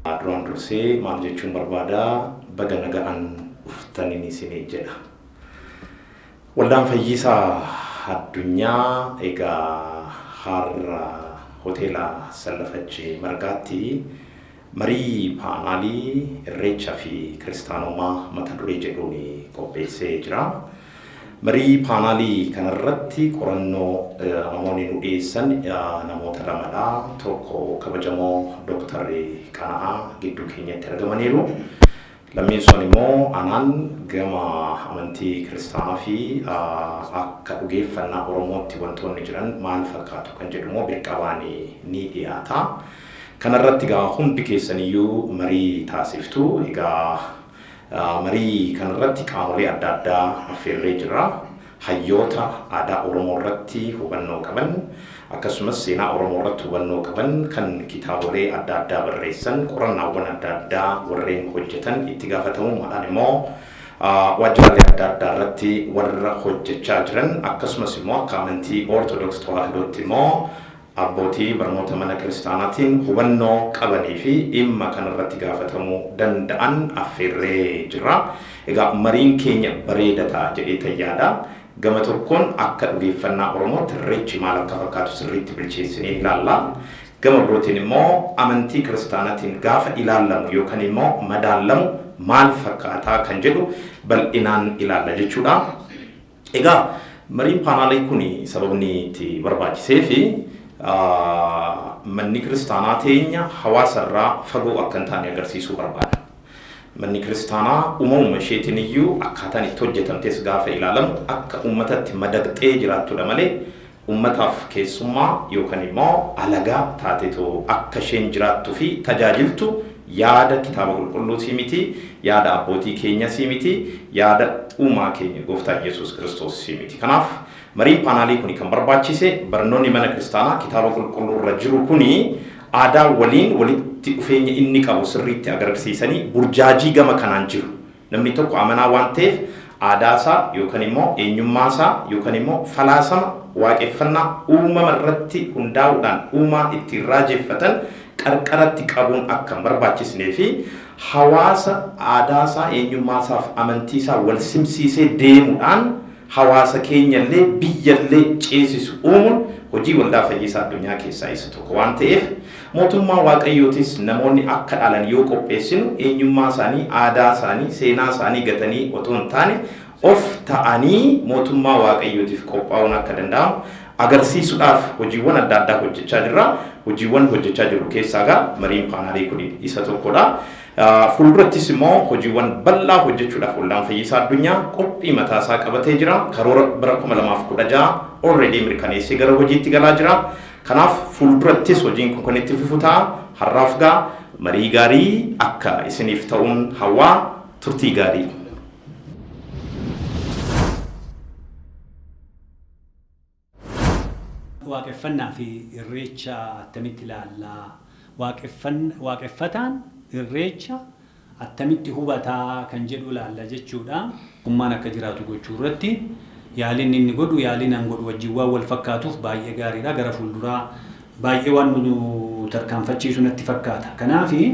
Duraan dursee maal jechuun barbaada, baga nagaan dhuftaniin isinii jedha. Waldaan Fayyisaa Addunyaa egaa har'a hoteela Sallafachee Margaatti marii paanaalii Irreecha fi Kiristaanummaa mata duree jedhuun qopheessee jira. Marii paanaalii kanarratti qorannoo namoonni nu dhiyeessan namoota lamadha. Tokko kabajamoo Dooktar Qana'aa gidduu keenyatti argamaniiru. Lammiin sun immoo anaan gama amantii kiristaanaa fi akka dhugeeffannaa Oromootti wantoonni jiran maal fakkaatu kan jedhu immoo birqabaan ni dhiyaata. Kanarratti egaa hundi keessaniyyuu marii taasiftu. Egaa marii kanarratti qaamolee adda addaa affeerree jira. Hayyoota aadaa Oromoo irratti hubannoo qaban, akkasumas seenaa Oromoo irratti hubannoo qaban, kan kitaabolee adda addaa barreessan, qorannaawwan adda addaa warreen hojjetan, itti gaafatamummaadhaan immoo waajjiraalee adda addaa irratti warra hojjechaa jiran, akkasumas immoo akka amantii Ortodoks Tawaahidootti immoo abbootii barnoota mana kiristaanaatiin hubannoo qabanii fi dhimma kanarratti gaafatamuu danda'an affeerree jira. Egaa mariin keenya bareeda ta'a jedhee tayyaadha. Gama tokkoon akka dhugeeffannaa Oromootti Irreechi maal akka fakkaatu sirriitti bilcheessinee ilaalla. Gama birootiin immoo amantii kiristaanaatiin gaafa ilaallamu yookaan immoo madaallamu maal fakkaataa kan jedhu bal'inaan ilaalla jechuudha. Egaa mariin paanaalii kun sababni itti barbaachisee fi manni kiristaanaa teenya hawaasarraa fagoo akka hin taane agarsiisuu barbaada. Manni kiristaanaa uumamuma isheetiin iyyuu akkaataan itti hojjetamtes gaafa ilaalamu akka uummatatti madaqxee jiraattudha malee uummataaf keessummaa yookaan immoo alagaa taateetoo akka isheen jiraattuu fi tajaajiltu yaada kitaaba qulqulluutii miti, yaada abbootii keenyasii miti, yaada uumaa keenya Gooftaa Yesuus Kiristoosii miti. Kanaaf mariin paanaalii kun kan barbaachise barnoonni mana kiristaanaa kitaaba qulqulluu irra jiru kuni aadaa waliin walitti dhufeenya inni qabu sirriitti agarsiisanii burjaajii gama kanaan jiru. Namni tokko amanaa waan ta'eef aadaasaa yookaan immoo eenyummaasaa yookaan immoo falaasama waaqeffannaa uumama irratti hundaa'uudhaan uumaa ittiin raajeffatan qarqaratti qabuun akka hin barbaachisnee fi hawaasa aadaasaa, eenyummaasaa fi amantiisaa wal simsiisee deemuudhaan hawaasa keenyallee biyyallee ceesisu uumuun hojii Waldaa Fayyisaa Addunyaa keessaa isa tokko waan ta'eef, mootummaa Waaqayyootis namoonni akka dhaalan yoo qopheessinu eenyummaa isaanii, aadaa isaanii, seenaa isaanii gatanii otoo hin taane of ta'anii mootummaa Waaqayyootiif qophaa'uun akka danda'amu agarsiisuudhaaf hojiiwwan adda addaa hojjechaa jirra. Hojiiwwan hojjechaa jirru keessaa egaa mariin paanaalii kun isa tokkodha. Fuuldurattis immoo hojiiwwan bal'aa hojjechuudhaaf Waldaan Fayyisaa Addunyaa qophii mataa isaa qabatee jira. Karoora bara 2016 already mirkaneessee gara hojiitti galaa jira. Kanaaf fuuldurattis hojiin kun kan itti fufu ta'a. Har'aaf gaa marii gaarii akka isiniif ta'uun hawwaa, turtii gaarii. Waaqeffannaa fi Irreecha attamitti ilaallaa? Waaqeffataan Irreecha attamitti hubataa kan jedhu ilaalla jechuudha. Ummaan akka jiraatu gochuu irratti yaaliin inni godhu yaaliin an godhu wajjin waan wal fakkaatuuf baay'ee gaariidha. Gara fuulduraa baay'ee waan nu tarkaanfachiisu natti fakkaata. Kanaafi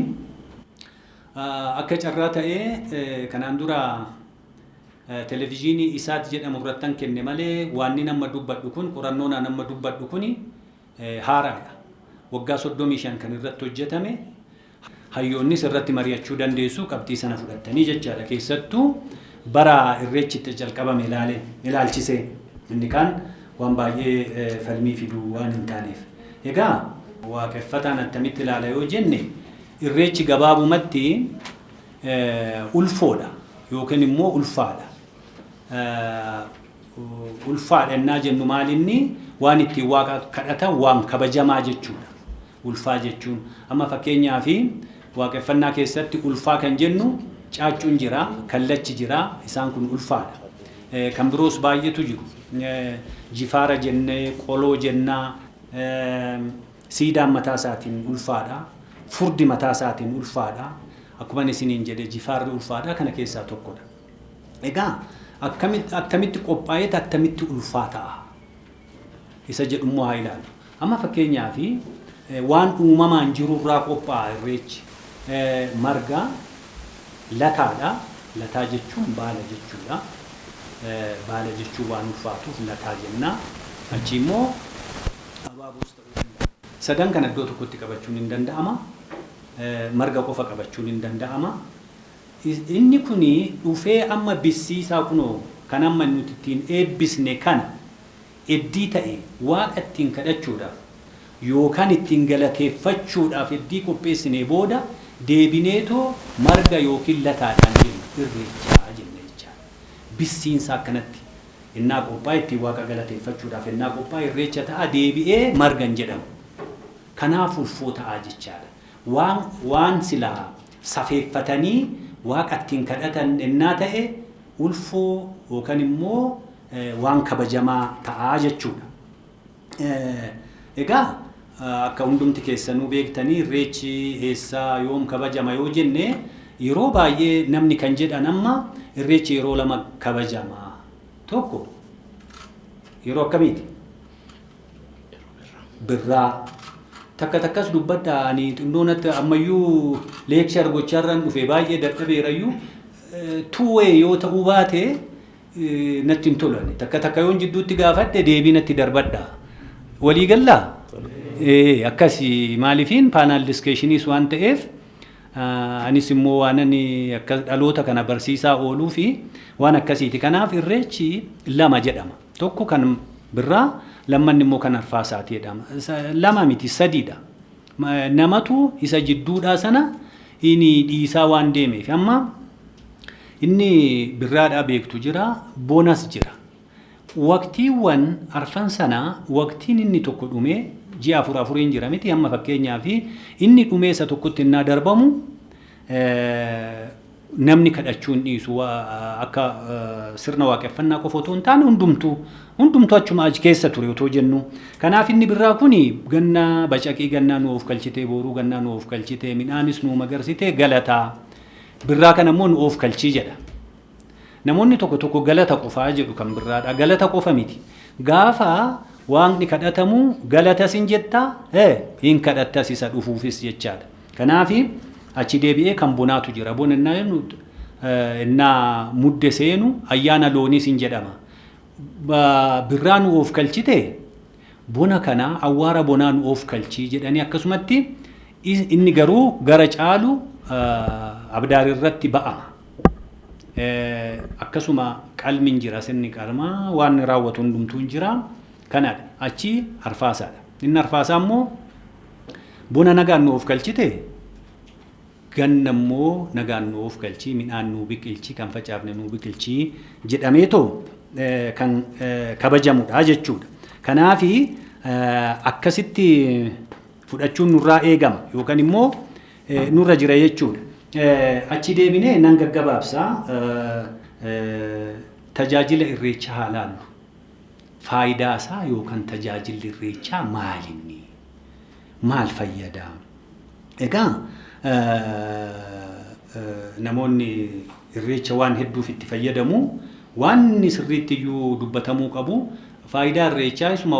akka carraa ta'ee kanaan dura Televizhiinii Isaat jedhamu irrattan kenne malee waannin amma dubbadhu kun, qorannoon an amma dubbadhu kuni haaraadha. Waggaa 35 kan irratti hojjetame, hayyoonnis irratti mari'achuu dandeessu qabxii sana fudhattanii jechaadha. Keessattuu bara Irreechi itti jalqabame ilaale, ilaalchisee. Inni kaan waan baay'ee falmii fidu waan hin taaneef. Egaa waaqeffataan attamitti ilaala yoo jenne, Irreechi gabaabumatti ulfoodha yookiin immoo ulfaadha. Ulfaadha innaa jennu maal inni waan ittiin waaqa kadhatan waan kabajamaa jechuudha. Ulfaa jechuun amma fakkeenyaaf waaqeffannaa keessatti ulfaa kan jennu caaccuun jira, kallachi jira, isaan kun ulfaadha. Kan biroos baay'eetu jiru. Jifaara jennee, qoloo jennaa, siidaan mataa isaatiin ulfaadha. Furdi mataa isaatiin ulfaadha. Akkuman isiniin jedhe jifaarri ulfaadha kana keessaa tokkodha. Egaa akkamitti qophaa'eet attamitti ulfaa ta'a? Isa jedhu immoo haa ilaallu. Amma fakkeenyaaf waan uumamaan jirurraa qophaa'a Irreechi. Marga lataadha. Lataa jechuun baala jechuudha. Baala jechuun waan ulfaatuuf lataa jenna. Achi immoo abaaboos ta'uu danda'a. Sadan kana iddoo tokkotti qabachuun hin danda'ama. Marga qofa qabachuun hin danda'ama. Inni kuni dhufee amma bissiisaa kunoo kan amma nuti ittiin eebbisne kana eddii ta'e Waaqa ittiin kadhachuudhaaf yookaan ittiin galateeffachuudhaaf eddii qopheessinee booda deebineetoo marga yookiin lataadhaan jennu Irreechaa jenna jechaadha. Bissiinsaa akkanatti ennaa qophaa'e ittiin Waaqa galateeffachuudhaaf ennaa qophaa'e Irreecha ta'a, deebi'ee marga hin jedhamu. Kanaaf ulfoo ta'a jechaadha. Waan waan silaa safeeffatanii Waaqa ittiin kadhatan ennaa ta'e ulfoo yookaan immoo waan kabajamaa ta'a jechuudha. Egaa akka hundumti keessanuu beektanii Irreechi eessaa yoom kabajama yoo jenne, yeroo baay'ee namni kan jedhan amma Irreechi yeroo lama kabajama. Tokko yeroo akkamiiti? Birraa. Takka takkas dubbadha, ani xinnoo natti ammayyuu lecture gochaarraan dhufe, baay'ee dadhabeerayyuu. Tuwee yoo ta'uu baate natti hin tolu. Ani takka takka yoon jidduutti gaafadhe deebii natti darbadha. Walii gallaa? Akkasi, maaliifiin panel discussioniis waan ta'eef, anis immoo waan ani akka dhaloota kana barsiisaa ooluu fi waan akkasiiti. Kanaaf Irreechi lama jedhama. Tokko kan birraa, lammanni immoo kan arfaasaati jedhama. Lama miti, sadiidha. Namatu isa jidduudhaa sana inni dhiisaa waan deemeef, amma inni birraadhaa beektu jira, bonas jira. Waqtiiwwan arfan sanaa waqtiin inni tokko dhumee ji'a afur afuriin jira miti? Amma fakkeenyaaf inni dhumee isa tokkotti innaa darbamu namni kadhachuu hin dhiisu. Akka sirna waaqeffannaa qofa otoo hin taane hundumtuu hundumtuu achuma achi keessa ture otoo jennu. Kanaaf inni birraa kuni ganna bacaqii gannaa nu of galchitee, booruu gannaa nu of galchitee, midhaanis nu magarsitee, galataa. Birraa kana immoo nu of galchii jedha. Namoonni tokko tokko galata qofaa jedhu kan birraadha. Galata qofa miti. Gaafa Waaqni kadhatamu galatas hin jettaa, hin kadhattas isa dhufuufis jechaadha. Kanaaf achi deebi'ee kan bonaatu jira. Bona innaa jennu innaa mudde seenu ayyaana looniis hin jedhama. Birraa nu of galchite, bona kana awwaara bonaa nu of galchii jedhanii, akkasumatti inni garuu gara caalu abdaar irratti ba'ama. Akkasuma qalmi hin jira, sirni qalmaa waan raawwatu hundumtuu hin jira. Kanadha. Achi arfaasaadha. Inni arfaasaa immoo bona nagaan nu of galchite, ganna immoo nagaan nu of galchii, midhaan nu biqilchii, kan facaafne nu biqilchii jedhameetoo kan kabajamudha jechuudha. Kanaafi akkasitti fudhachuun nurraa eegama yookaan immoo nurra jira jechuudha. Achi deebinee nan gaggabaabsaa, tajaajila Irreechaa haa laallu. Faayidaa isaa yookaan tajaajilli Irreechaa maalinni? Maal fayyada? Egaa namoonni Irreecha waan hedduuf itti fayyadamu. Waan sirriitti iyyuu dubbatamuu qabu, faayidaa Irreechaa isuma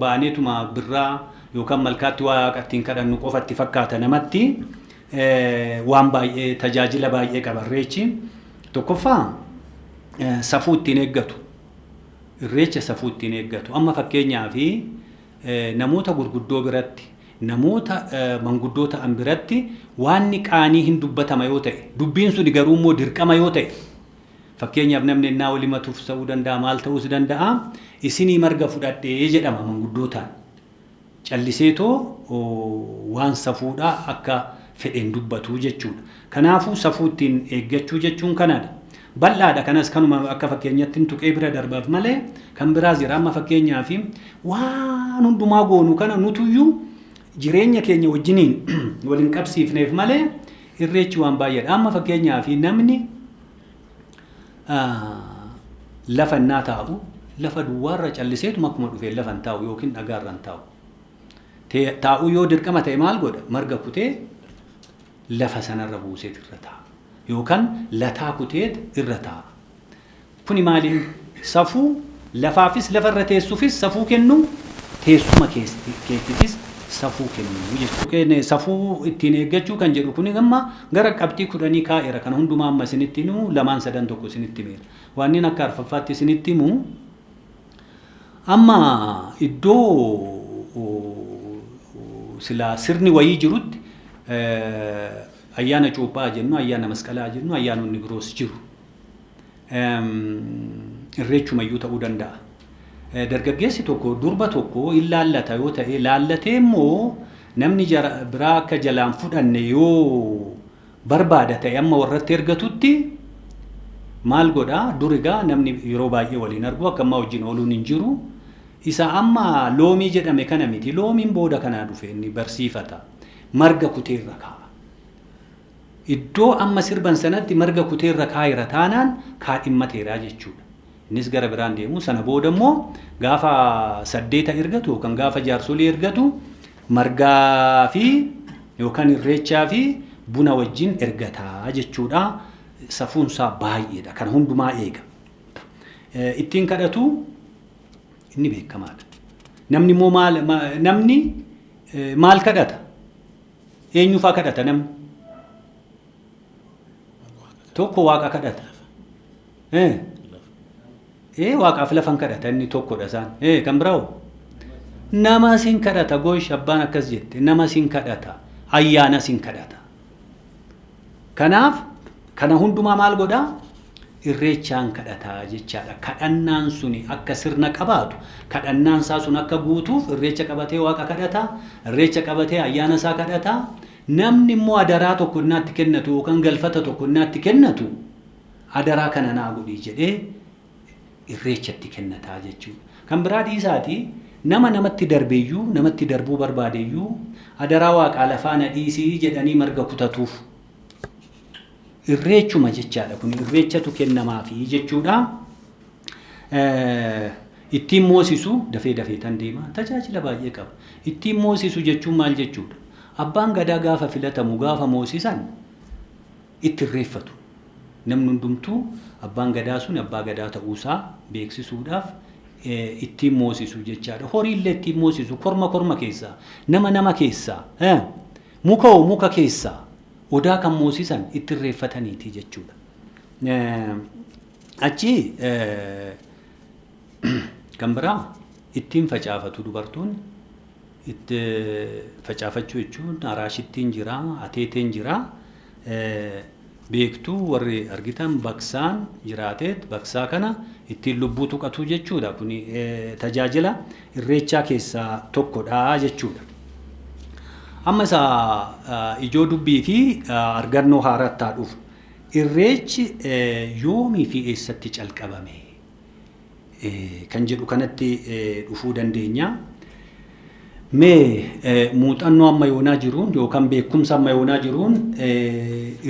baaneetuma birraa yookaan malkaatti Waaqa ittiin kadhannu qofa itti fakkaata namatti. Waan baay'ee, tajaajila baay'ee qaba Irreechi. Tokkoffaa, safuu ittiin eeggatu. Irreecha safuu ittiin eeggatu. Amma fakkeenyaaf namoota gurguddoo biratti, namoota manguddoo ta'an biratti waanni qaanii hin dubbatama yoo ta'e, dubbiin suni garuu immoo dirqama yoo ta'e, fakkeenyaaf namni ennaa wal himatuuf ta'uu danda'a, maal ta'uus danda'a, isinii marga fudhadhee jedhama manguddootaan. Calliseetoo waan safuudhaa akka fedheen dubbatu jechuudha. Kanaafuu safuu ittiin eeggachuu jechuun kanadha. Bal'aadha, kanas kanuma akka fakkeenyatti tuqee bira darbaaf malee kan biraas jira. Amma fakkeenyaaf waan hundumaa goonu kana nutuyyuu jireenya keenya wajjiniin waliin qabsiifneef malee Irreechi waan baay'eedha. Amma fakkeenyaaf namni lafa innaa taa'u lafa duwwaarra calliseetuma akkuma dhufee lafa hin taa'u yookiin dhagaarra hin taa'u. Taa'uu yoo dirqama ta'e maal godha? Marga kutee lafa sanarra buuseet irra taa'a. Yookaan lataa kuteet irra taa'a. Kuni maaliin? Safuu lafaafis, lafarra teessuufis safuu kennu, teessuma keetiifis Safuu kennuu jechuudha. Safuu ittiin eeggachuu kan jedhu kun amma gara qabxii 10 kaa'eera. Kana hundumaa amma isinitti himu 2 3 1 isinitti himeera. Waan inni akka arfaffaatti isinitti himu amma iddoo silaa sirni wayii jirutti ayyaana cuuphaa jennu, ayyaana masqalaa jennu, ayyaanonni biroos jiru. Irreechumayyuu ta'uu danda'a. Dargaggeessi tokko durba tokko hin laallata yoo ta'e, laallatee immoo namni biraa akka jalaan fudhanne yoo barbaada ta'e amma warratti ergatutti maal godhaa? Dur egaa namni yeroo baay'ee waliin argu, akka ammaa wajjin ooluun hin jiru. Isa amma loomii jedhame kana miti. Loomiin booda kanaa dhufe inni barsiifata. Marga kuteerra kaa'a. Iddoo amma sirban sanatti marga kuteerra kaa'eera taanaan kaadhimmateera jechuudha. Innis gara biraan deemu. Sana booda immoo gaafa 8 ergatu yookaan gaafa jaarsolii ergatu margaa fi yookaan irreechaa fi buna wajjin ergataa jechuudha. Safuunsaa baay'eedha. Kan hundumaa eega. Ittiin kadhatu inni beekamaadha. Namni immoo maal namni maal kadhata? Eenyufaa kadhata namni? Tokko waaqa kadhata. Waaqaaf lafan kadhata inni tokkodha isaan. Kan biraa nama sin kadhata gosh abbaan akkas jette nama sin kadhata ayyaana sin kadhata. Kanaaf kana hundumaa maal godhaa? Irreechaan kadhataa jechaadha. Kadhannaan suni akka sirna qabaatu, kadhannaan isaa sun akka guutuuf irreecha qabatee waaqa kadhata, irreecha qabatee ayyaana isaa kadhata. Namni immoo adaraa tokko innaatti kennatu yookaan galfata tokko innaatti kennatu adaraa kana naa godhi jedhee irreechatti kennataa jechuudha. Kan biraa dhiisaati nama namatti darbeeyyuu namatti darbuu barbaadeyyuu adaraa waaqaa lafaa na dhiisii jedhanii marga kutatuuf. Irreechuma jechaadha kun irreechatu kennamaafi jechuudha. Ittiin moosisu dafee dafee tan deema tajaajila baay'ee qaba. Ittiin moosisu jechuun maal jechuudha? Abbaan gadaa gaafa filatamu gaafa moosisan itti irreeffatu. Namni hundumtuu abbaan gadaa sun abbaa gadaa ta'uusaa beeksisuudhaaf ittiin moosisu jechaadha. Horiillee ittiin moosisu korma korma keessaa, nama nama keessaa, muka muka keessaa odaa kan moosisan itti irreeffataniiti jechuudha. Achi kan biraa ittiin facaafatu dubartoonni. Itti facaafachuu jechuun araashittiin jira, ateeteen jira. Beektuu warri argitan baksaan jiraateet baksaa kana ittiin lubbuu tuqatu jechuudha. Kun tajaajila irreechaa keessaa tokkodha jechuudha. Amma isa ijoo dubbii fi argannoo haarattaa dhufu. Irreechi yoomii fi eessatti calqabame kan jedhu kanatti dhufuu dandeenya. Mee muuxannoo amma yoonaa jiruun yookaan beekumsa amma yoonaa jiruun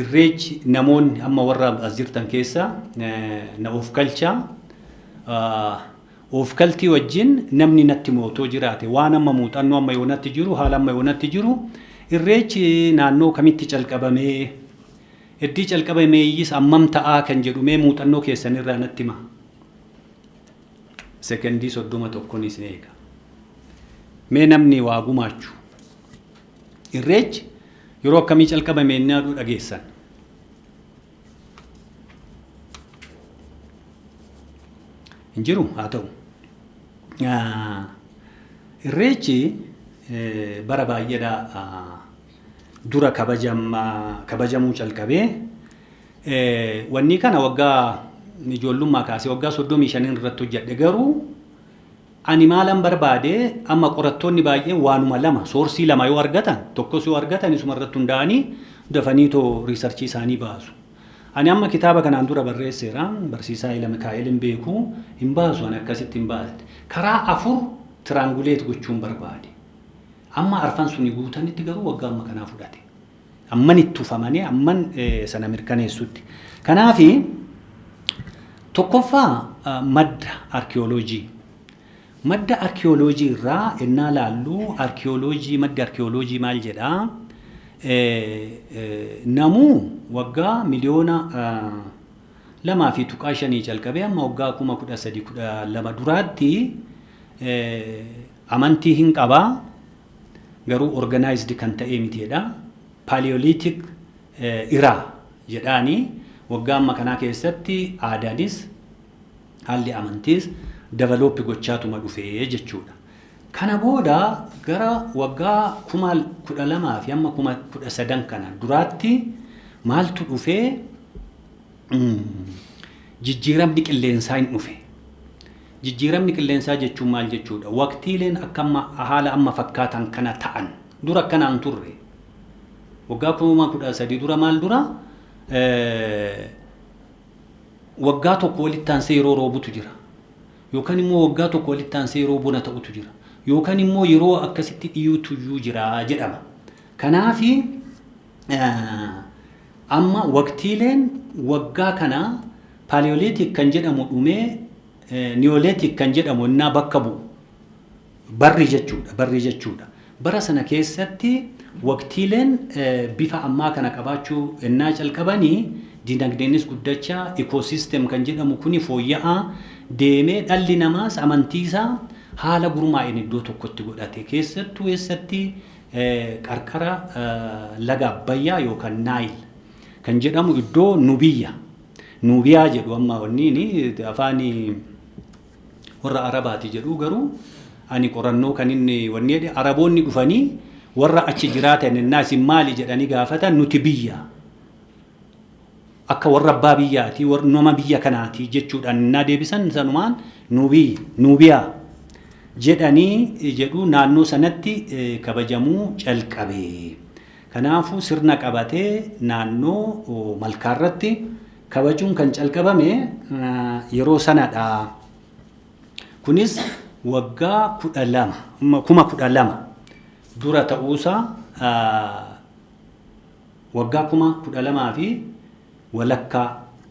irreechi namoonni amma warra as jirtan keessa na of galchaa. Of galtii wajjin namni natti mootoo jiraate waan amma muuxannoo amma yoonatti jiru haala amma yoonatti jiru irreechi naannoo kamitti calqabamee iddii calqabameeyyis ammam ta'aa kan jedhu mee muuxannoo keessanirraa natti hima. Sekendii 31 isin eega. Mee namni waa gumaachu. Irreechi yeroo akkamii calqabame inni aduu dhageessan? Hin jiru haa ta'u. Irreechi bara baay'eedha dura kabajamuu calqabee wanni kana waggaa ijoollummaa kaasee waggaa 35 irratti hojjedhe garuu ani maalan barbaade amma qorattoonni baay'een waanuma lama soorsii lama yoo argatan tokkos yoo argatan isuma irratti hundaa'anii dafanii too riisarchii isaanii baasu. Ani amma kitaaba kanaan dura barreesseera barsiisaa Ila Mikaa'el hin beeku hin baasu ani akkasitti hin baasne. Karaa 4 tiraanguleet gochuun barbaade. Amma arfan suni guutanitti garuu waggaa amma kanaa fudhate. Amman itti ufamanii amman sana mirkaneessutti. Kanaafi tokkoffaa madda arkiyooloojii. Madda arkiyooloojii irraa ennaa laallu arkiyooloojii maddi arkiyooloojii maal jedhaa? Namuu waggaa miliyoona 2.5 calqabee amma waggaa 13,000 12 duraatti amantii hin qabaa. Garuu organized kan ta'ee mitiidha. Paleolithic era jedhaanii waggaa amma kanaa keessatti aadaanis haalli amantiis develop gochaatuma dhufee jechuudha. Kana booda gara waggaa 12,000 fi hamma 13,000 kana duraatti maaltu dhufee? Jijjiiramni qilleensaa hin dhufe. Jijjiiramni qilleensaa jechuun maal jechuudha? Waqtiileen akka amma haala amma fakkaatan kana ta'an dura akkanaan turre. Waggaa 13,000 dura maal dura? Waggaa tokko walitti aansee yeroo roobutu jira. Yookaan immoo waggaa tokko walitti aansee yeroo bona ta'utu jira. Yookaan immoo yeroo akkasitti dhiyuutu iyyuu jira jedhama. Kanaafi amma waqtiileen waggaa kana Paleolithic kan jedhamu dhumee Neolithic kan jedhamu innaa bakka bu'u barri jechuudha, barri jechuudha. Bara sana keessatti waqtiileen bifa ammaa kana qabaachuu innaa calqabanii, dinagdeenis guddachaa, ecosystem kan jedhamu kuni fooyya'aa deemee, dhalli namaas amantiisaa haala gurmaa'een iddoo tokkotti godhate. Keessattuu eessatti? Qarqara laga Abbayyaa yookaan Naayil kan jedhamu, iddoo Nubiyya. Nuubiyaa jedhu amma wanniin afaan warra Arabaati jedhu. Garuu ani qorannoo kan inni wanni jedhe, Araboonni dhufanii warra achi jiraatan innaa isin maali jedhanii gaafatan, nuti biyya akka warra abbaa biyyaati, warra nama biyya kanaati jechuudhaan innaa deebisan, sanumaan Nuubiyaa jedhanii jedhu. Naannoo sanatti kabajamuu calqabe. Kanaafuu sirna qabatee naannoo malkaarratti kabajuun kan calqabame yeroo sanadha. Kunis waggaa 12, 12,000 dura ta'uusaa, waggaa 12,500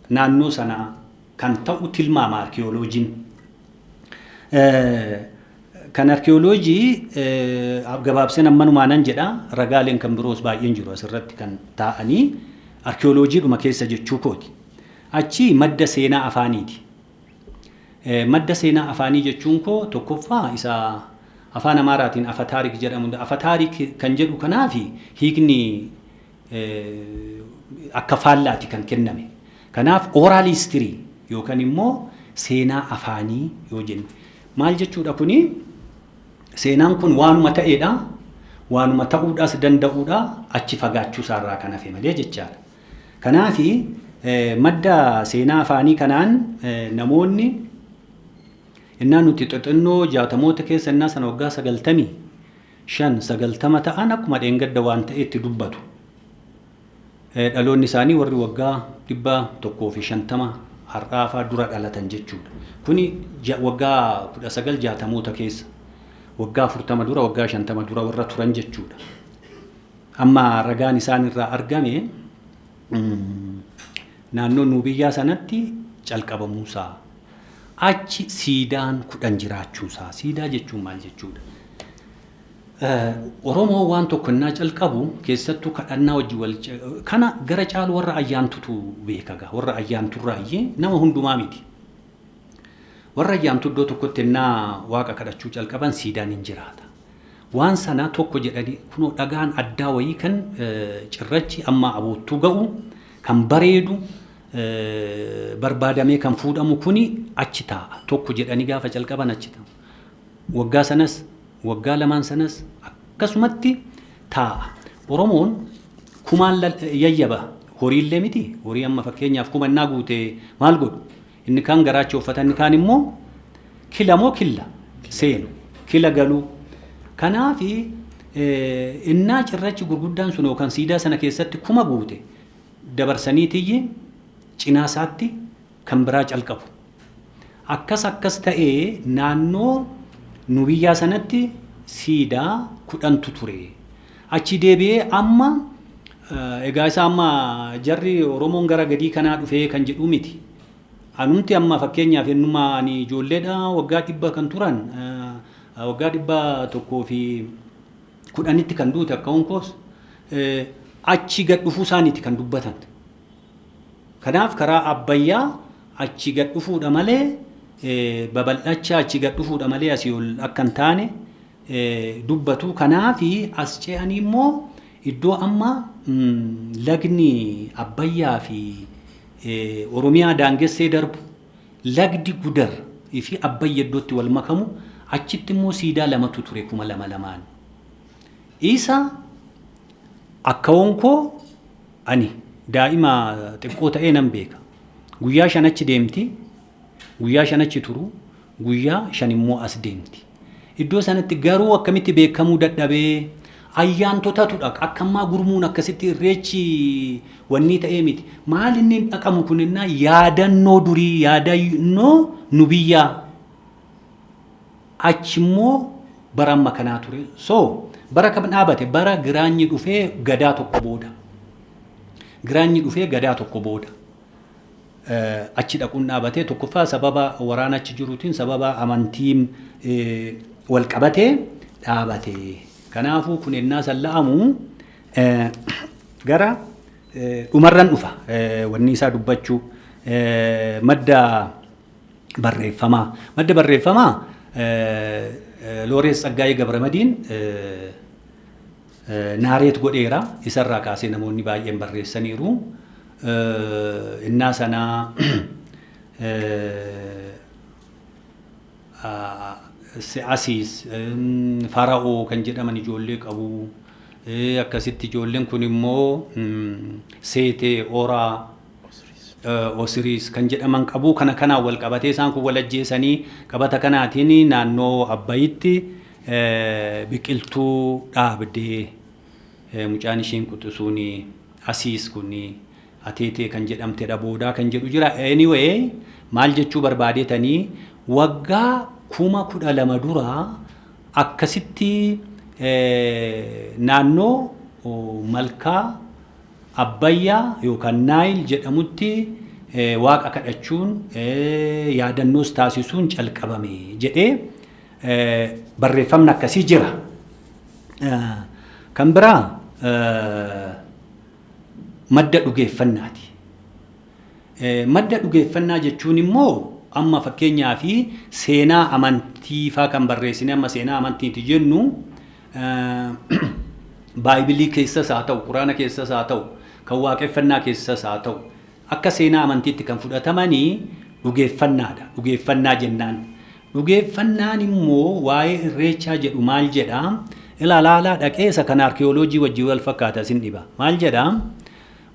naannoo sanaa kan ta'u tilmaama arkiyooloojiin. Kan arkiyooloojii gabaabseen ammanumaanan jedha. Ragaaleen kan biroos baay'een jiru asirratti kan taa'anii arkiyooloojiidhuma keessa jechuu kooti. Achi madda seenaa afaaniiti. Madda seenaa afaanii jechuun koo tokkoffaa isa afaan Amaaraatiin አፈታሪክ jedhamu. አፈታሪክ kan jedhu kanaafi hiikni akka faallaati kan kenname. Kanaaf oral history yookaan immoo seenaa afaanii yoo jenne maal jechuudha kuni? Seenaan kun waanuma ta'eedha, waanuma ta'uudhaas danda'uudha, achi fagaachuu isaarraa kan hafe malee jechaadha. Kanaafi madda seenaa afaanii kanaan namoonni innaa nuti xixinnoo 60moota keessa, innaa sana waggaa 95, 90 ta'an, akkuma dheengadda waan ta'etti dubbatu. Dhaloonni isaanii warri waggaa 150 har'aafaa dura dhalatan jechuudha. Kuni waggaa 1960moota keessa, waggaa 40 dura, waggaa 50 dura warra turan jechuudha. Amma ragaan isaan irraa argame naannoo Nuubiyyaa sanatti calqabamuusaa. Achi siidaan 10 jiraachuusaa. Siidaa jechuun maal jechuudha? Oromoo waan tokko innaa calqabu, keessattuu kadhannaa wajji wal kana gara caalu warra ayyaantutu beeka gaa, warra ayyaanturraayyee, nama hundumaa miti. Warra ayyaantu iddoo tokkotti innaa waaqa kadhachuu calqaban siidaan hin jiraata. Waan sana tokko jedhanii kunoo dhagaan addaa wayii kan cirrachi amma aboottuu ga'u kan bareedu barbaadamee kan fuudhamu kuni achi taa'a. Tokko jedhanii gaafa calqaban achi taa'a. Waggaa sanas, waggaa lamaan sanas akkasumatti taa'a. Oromoon kumaan yayyaba, horiillee miti. Horii amma fakkeenyaaf kuma innaa guute maal godhu? Inni kaan garaacha uffata, inni kaan immoo kila moo killa seenu, kila galuu. Kanaafi innaa cirrachi gurguddaan sun yookaan siidaa sana keessatti kuma guute dabarsanii tiyyi cinaa isaatti kan biraa calqabu. Akkas akkas ta'ee naannoo nu biyyaa sanatti siidaa 10tu ture. Achi deebi'ee amma egaa isa amma jarri Oromoon gara gadii kanaa dhufee kan jedhu miti. Anumti amma fakkeenyaaf ennuma ani ijoolleedha, waggaa 100 kan turan, waggaa 110tti kan duute akka honkoos, achi gad dhufuu isaaniiti kan dubbatan. Kanaaf karaa Abbayyaa achi gad dhufuudha malee, babal'achaa achi gad dhufuudha malee asii ol akka hin taane. dubbatu. Kanaafi as ce'anii immoo iddoo amma lagni Abbayyaa fi Oromiyaa daangessee darbu, lagdi Gudar fi Abbayya iddootti wal makamu, achitti immoo siidaa lamatu ture 2002n. Isa akkawoon koo ani daa'ima xiqqoo ta'ee nan beeka. Guyyaa 5 achi deemti, guyyaa 5 achi turu, guyyaa 5 immoo as deemti. Iddoo sanatti garuu akkamitti beekamuu dadhabee? Ayyaantotatu dhaqa. Akka ammaa gurmuun akkasitti irreechi wanni ta'ee miti. Maal inni dhaqamu kun innaa yaadannoo durii, yaadannoo nu biyyaa achi immoo bara amma kanaa ture. So bara kam dhaabate? Bara Giraanyi dhufee gadaa tokko booda. Giraanyi dhufee gadaa tokko booda. Achi dhaquun dhaabatee, tokkoffaa sababa waraana achi jiruutiin, sababa amantiin wal qabatee dhaabate. Kanaafuu kun ennaa salla'amu gara dhumarran dhufa wanni isaa dubbachuu madda barreeffamaa. Madda barreeffamaa Loorees Tsaggaayee Gabramadiin narrate godheera. Isarraa kaasee namoonni baay'een barreessaniiru. Innaa sanaa Asiis Fara'oo kan jedhaman ijoollee qabu. Akkasitti ijoolleen kun immoo Seetee, Oraa, Osiriis kan jedhaman qabu. Kana kanaan wal qabatee isaan kun wal ajjeesanii qabata kanaatiin naannoo Abbayitti biqiltuu dhaabdee mucaan ishiin quxisuun Asiis kun Ateetee kan jedhamtedha boodaa kan jedhu jira. Anyway, maal jechuu barbaadetanii, waggaa 12,000 dura akkasitti naannoo malkaa Abbayyaa yookaan Naayil jedhamutti waaqa kadhachuun, yaadannoos taasisuun calqabame jedhee barreeffamni akkasii jira. Kan biraa madda dhugeeffannaati. Madda dhugeeffannaa jechuun immoo amma fakkeenyaa fi seenaa amantii faa kan barreessine, amma seenaa amantiiti jennu, Baaybilii keessas haa ta'u, Quraana keessas haa ta'u, kan waaqeffannaa keessas haa ta'u, akka seenaa amantiitti kan fudhatamanii dhugeeffannaadha. Dhugeeffannaa jennaan. Dhugeeffannaan immoo waa'ee irreechaa jedhu maal jedhaa? Ilaalaalaa dhaqee isa kan arkiyooloojii wajjin wal fakkaata isin dhiba. Maal jedhaa?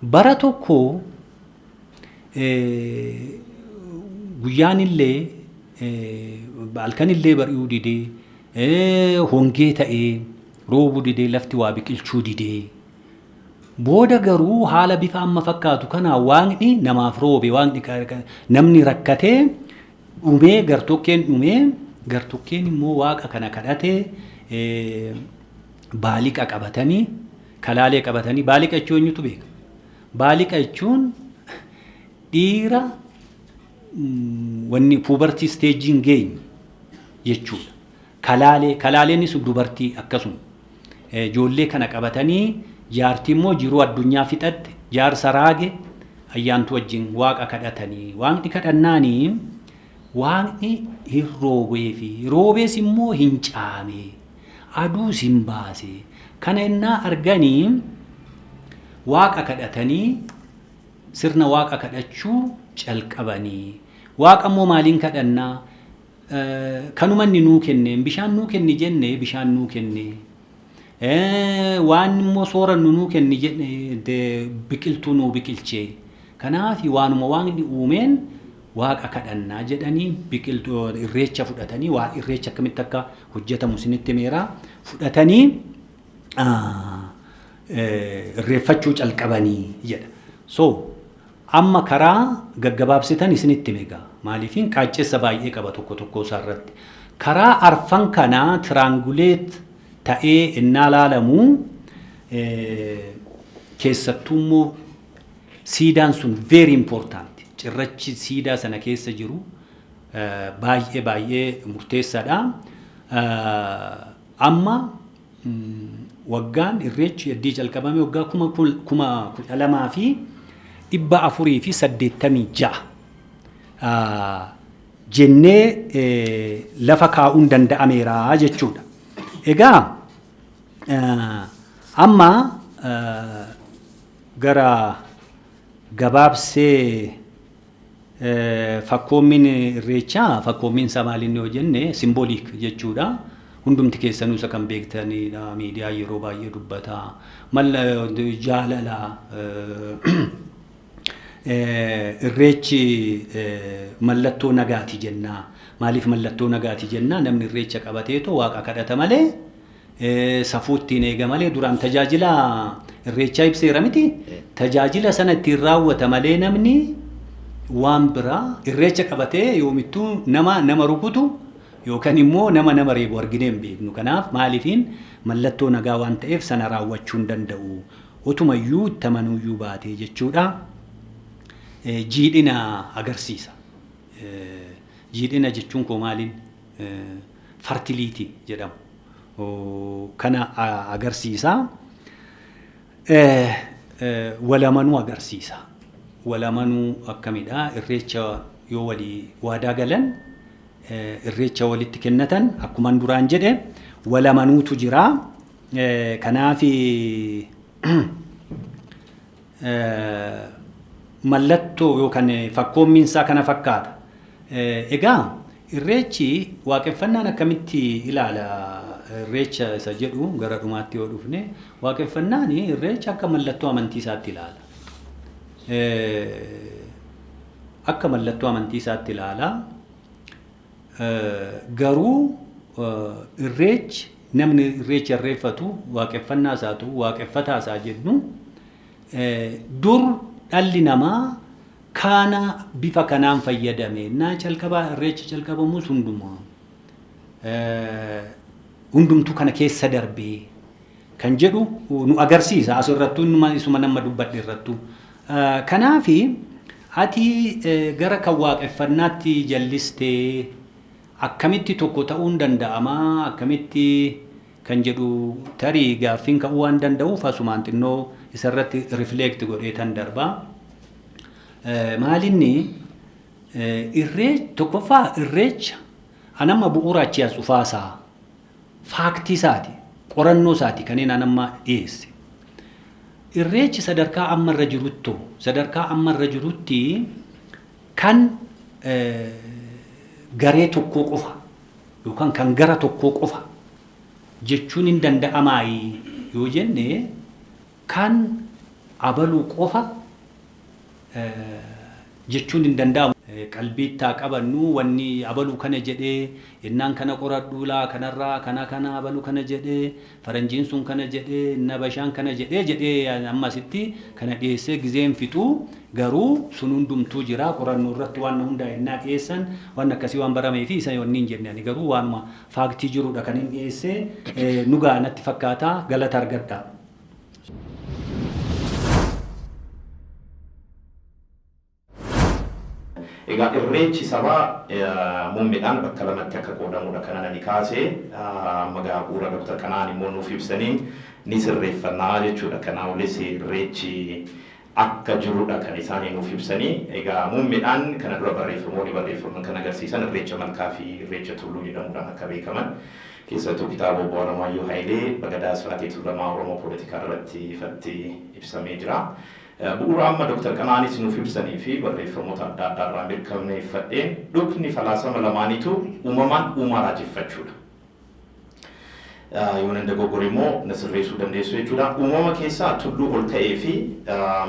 Bara tokko guyyaan illee halkan illee bari'uu didee, hongee ta'ee, roobuu didee, lafti waa biqilchuu didee. Booda garuu haala bifa amma fakkaatu kana waaqni namaaf roobe, waaqni namni rakkatee dhumee, gartokkeen dhumee, gartokkeen immoo waaqa kana kadhatee baaliqa qabatanii, kalaalee qabatanii. Baaliqa jechuun eenyutu beeka? Baaliqa jechuun dhiira wanni puberty stage hin geenye jechuudha. Kalaalee, kalaaleenis dubartii akkasuma. Ijoollee kana qabatanii, jaartii immoo jiruu addunyaa fixatte, jaarsa raage ayyaantu wajjin waaqa kadhatanii, waaqni kadhannaanii waaqni hin roobee fi roobees immoo hin caame, aduus hin baase. Kana innaa arganii waaqa kadhatanii sirna waaqa kadhachuu calqabanii. Waaqa immoo maaliin kadhannaa? Kanuma inni nuu kenne, bishaan nuu kenni jenne, bishaan nuu kenne. Waan immoo soorannu nuu kenni jenne, biqiltuu nuu biqilchee. Kanaaf waanuma waaqni uumeen waaqa kadhannaa jedhanii biqiltuu irreecha fudhatanii, waa irreecha akkamitti akka hojjetamu isinitti himeera, fudhatanii irreeffachuu calqabanii jedha. So amma karaa gaggabaabsitan isinitti hime. Maaliifin qaaccessa baay'ee qaba tokko tokko isaa irratti. Karaa arfan kanaa triangulate ta'ee innaa laalamu, keessattuu immoo siidaan sun very important. Cirrachi siidaa sana keessa jiru baay'ee baay'ee murteessaadha. Amma waggaan irreechi heddii calqabame waggaa 12,486 jennee lafa kaa'uun danda'ameera jechuudha. Egaa amma gara gabaabsee fakkoommiin irreechaa, fakkoommiin isaa maalinni yoo jenne, symbolic jechuudha. Hundumti keessanuu isa kan beektanidha. Miidiyaa yeroo baay'ee dubbata. Malla jaalala, irreechi mallattoo nagaati jennaa. Maaliif mallattoo nagaati jennaa? Namni irreecha qabateetoo waaqa kadhata malee, safuu ittiin eega malee, duraan tajaajila irreechaa ibseera miti. Tajaajila sana ittiin raawwata malee, namni waan biraa irreecha qabatee yoomittuu nama nama rukutu yookaan immoo nama nama reebu arginee hin beeknu. Kanaaf maaliifiin mallattoo nagaa waan ta'eef sana raawwachuu hin danda'u. Otumayyuu itti amanuuyyuu baatee jechuudha. Jiidhina agarsiisa. Jiidhina jechuun koo maaliin? Fertility jedhamu. Kana agarsiisa. Walamanuu agarsiisa. Walamanuu akkamidha? Irreecha yoo walii waadaa galan, irreecha walitti kennatan, akkuman duraan jedhe walamanuutu jira. Kanaaf mallattoo yookaan fakkoommiinsaa kana fakkaata. Egaa irreechi waaqeffannaan akkamitti ilaala irreecha isa jedhu gara dhumaatti yoo dhufne, waaqeffannaan irreecha akka mallattoo amantii isaatti ilaala. Akka mallattoo amantii isaatti ilaala. Garuu irreechi, namni irreecha irreeffatu, waaqeffannaa isaa ta'u waaqeffataa isaa jennu, dur dhalli namaa kana bifa kanaan fayyadame naa calqabaa irreecha calqabamus hundumaa hundumtuu kana keessa darbee kan jedhu nu agarsiisa asirrattuu isuma nama dubbadhe irrattuu. Kanaafi ati gara kan waaqeffannaatti jallistee akkamitti tokko ta'uun danda'amaa, akkamitti kan jedhu tarii gaaffiin ka'uu waan danda'uuf, asumaan xinnoo isarratti rifleekt godhee tan darbaa. Maalinni irree tokkoffaa irreecha anamma bu'uura achii as dhufaasaa fact isaati, qorannoo isaati kanneen anamma dhiyeesse. Irreechi sadarkaa ammarra jirutti kan garee tokkoo qofa yookaan kan gara tokkoo qofa jechuun hin danda'amaayi yoo jenne, kan abaluu qofa jechuun hin danda'amu. Qalbiittaa qabannu, wanni abaluu kana jedhee innaan kana qoradhuu laa, kanarraa kana kana abaluu kana jedhee, faranjiin sun kana jedhee, nabashaan kana jedhee jedhee ammasitti kana dhiyeessee gizeen fixuu, garuu sun hundumtuu jira qorannoo irratti waan hundaa innaa dhiyeessan waan akkasii waan baramee fi isa wanni hin jenne. Ani garuu waanuma fact jirudha kan hin dhiyeessee nu ga'a natti fakkaata. Galata argadha. Egaa irreechi sabaa muummeedhaan bakka lamatti akka qoodamudha kana nani kaasee, amma gaa bu'uura Dr. Kanaan immoo nuuf ibsaniin ni sirreeffannaa jechuudha. Kanaa olis irreechi akka jirudha kan isaanii nuuf ibsanii. Egaa muummeedhaan kana dura barreeffamoonni barreeffaman kan agarsiisan irreecha malkaa fi irreecha tulluu jedhamuudhaan akka beekaman, keessattuu kitaaba obbo Alamaayyoo Hayilee Bagadaa Siraatee Tuulamaa Oromoo Poolitikaa irratti ifatti ibsamee jira. Bu'uura amma Dr. Qanaanis nuuf ibsanii fi barreeffamoota adda addaa irraa mirkaneeffadheen, dhukni falaasama lamaaniitu uumamaan uumaa raajeffachuudha. Yoo nan dogoggore immoo na sirreessuu dandeessu jechuudha. Uumama keessaa tulluu ol ka'ee fi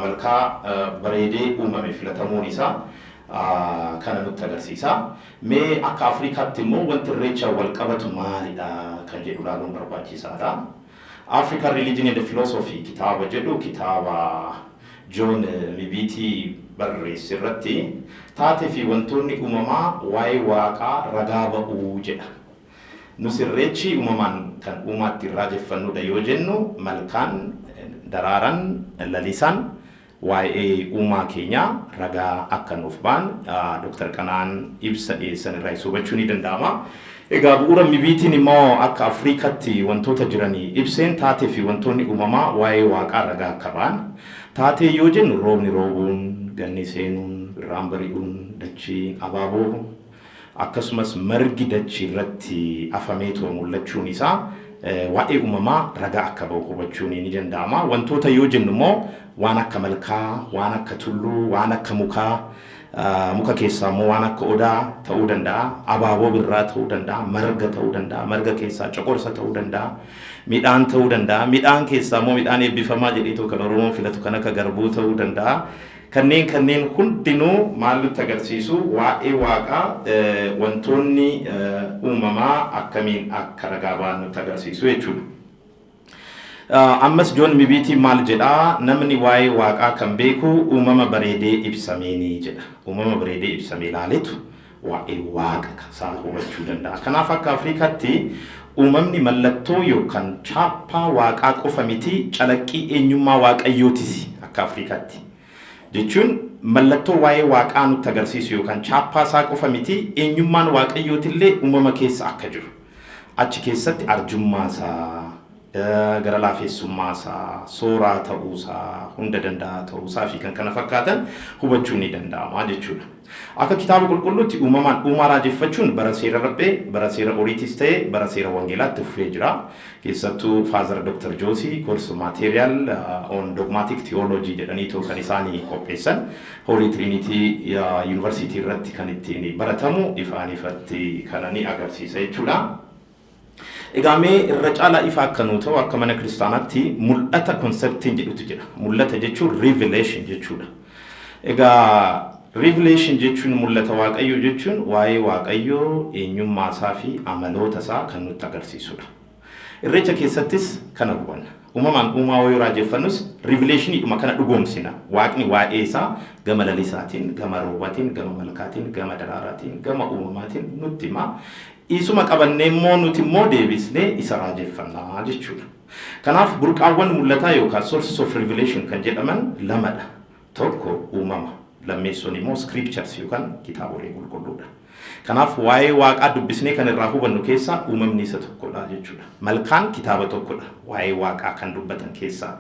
malkaa bareedee uumame filatamuun isaa kana nutti agarsiisa. Mee akka Afrikaatti immoo wanti irreechaan wal qabatu maalidha kan jedhu ilaaluun barbaachisaadha. African Religion and Philosophy kitaaba jedhu, kitaaba John Mbiti barreesse irratti, taatee fi wantoonni uumamaa waa'ee waaqaa ragaa ba'uu jedha. Nus irreechi uumamaan kan uumaatti raajeffannudha yoo jennu, malkaan daraaran lalisaan waa'ee uumaa keenyaa ragaa akka nuuf ba'an Dr. Qanaan ibsa dhiyeessan irraa hubachuu ni danda'ama. Egaa bu'uura Mbitiin immoo akka Afriikatti wantoota jiranii ibseen, taatee fi wantoonni uumamaa waa'ee waaqaa ragaa akka ba'an. Taatee yoo jennu, roobni roobuun, ganni seenuun, birraan bari'uun, dachiin abaaboo, akkasumas margi dachii irratti afamee too mul'achuun isaa waa'ee uumamaa ragaa akka ba'u hubachuun ni danda'ama. Wantoota yoo jennu immoo waan akka malkaa, waan akka tulluu, waan akka mukaa, muka keessaa immoo waan akka odaa ta'uu danda'a, abaaboo birraa ta'uu danda'a, marga ta'uu danda'a, marga keessaa coqorsa ta'uu danda'a, midhaan ta'uu danda'a, midhaan keessaa immoo midhaan eebbifamaa jedheetoo kan Oromoon filatu kan akka garbuu ta'uu danda'a. Kanneen hundinuu maal nutti agarsiisu? Waa'ee waaqaa wantoonni uumamaa akkamiin akka ragaa ba'an nutti agarsiisu jechuudha. Ammas Joon Mibiitii maal jedhaa? Namni waa'ee waaqaa kan beeku uumama bareedee ibsameeni jedha. Uumama bareedee ibsamee ilaaletu waa'ee waaqa isaa hubachuu danda'a. Kanaaf akka Afrikaatti uumamni mallattoo yookaan chaappaa waaqaa qofa miti, calaqqii eenyummaa waaqayyootis akka Afrikaatti. Jechuun mallattoo waa'ee waaqaa nutti agarsiisu yookaan chaappaa isaa qofa miti, eenyummaan waaqayyootillee uumama keessa akka jiru. Achi keessatti arjummaa isaa, gara laafeessummaa isaa, sooraa ta'uusaa, hunda danda'aa ta'uusaa fi kan kana fakkaatan hubachuun ni danda'ama jechuudha. Akka kitaaba qulqulluutti uumamaan uumaa raajeffachuun bara seera rabbee, bara seera oriitis ta'e bara seera wangeelaatti fufee jira. Keessattuu Father Dr. Joosii course material on dogmatic theology jedhaniitu kan isaanii qopheessan Holy Trinity University irratti kan ittiin baratamu ifaan ifatti kana ni agarsiisa jechuudha. Egaa mee irra caalaa ifa akka nuu ta'u akka mana kiristaanaatti mul'ata conceptiin jedhutu jira. Mul'ata jechuun revelation jechuudha. Egaa revelation jechuun mul'ata waaqayyoo jechuun waa'ee waaqayyoo, eenyummaa isaa fi amaloota isaa kan nutti agarsiisudha. Irreecha keessattis kana hubanna. Uumamaan uumaa yoo raajeffannus revelationiidhuma kana dhugoomsina. Waaqni waa'ee isaa gama lalisaatiin, gama roobaatiin, gama malkaatiin, gama daraaraatiin, gama uumamaatiin nutti hima. Isuma qabannee immoo nuti immoo deebisnee isa raajeffannaa jechuudha. Kanaaf burqaawwan mul'ataa yookaan sources of revelation kan jedhaman lamadha. Tokko uumama, lammeessoon immoo scriptures yookaan kitaabolee qulqulluudha. Kanaaf waa'ee waaqaa dubbisnee kan irraa hubannu keessaa uumamni isa tokkodha jechuudha. Malkaan kitaaba tokkodha waa'ee waaqaa kan dubbatan keessaa.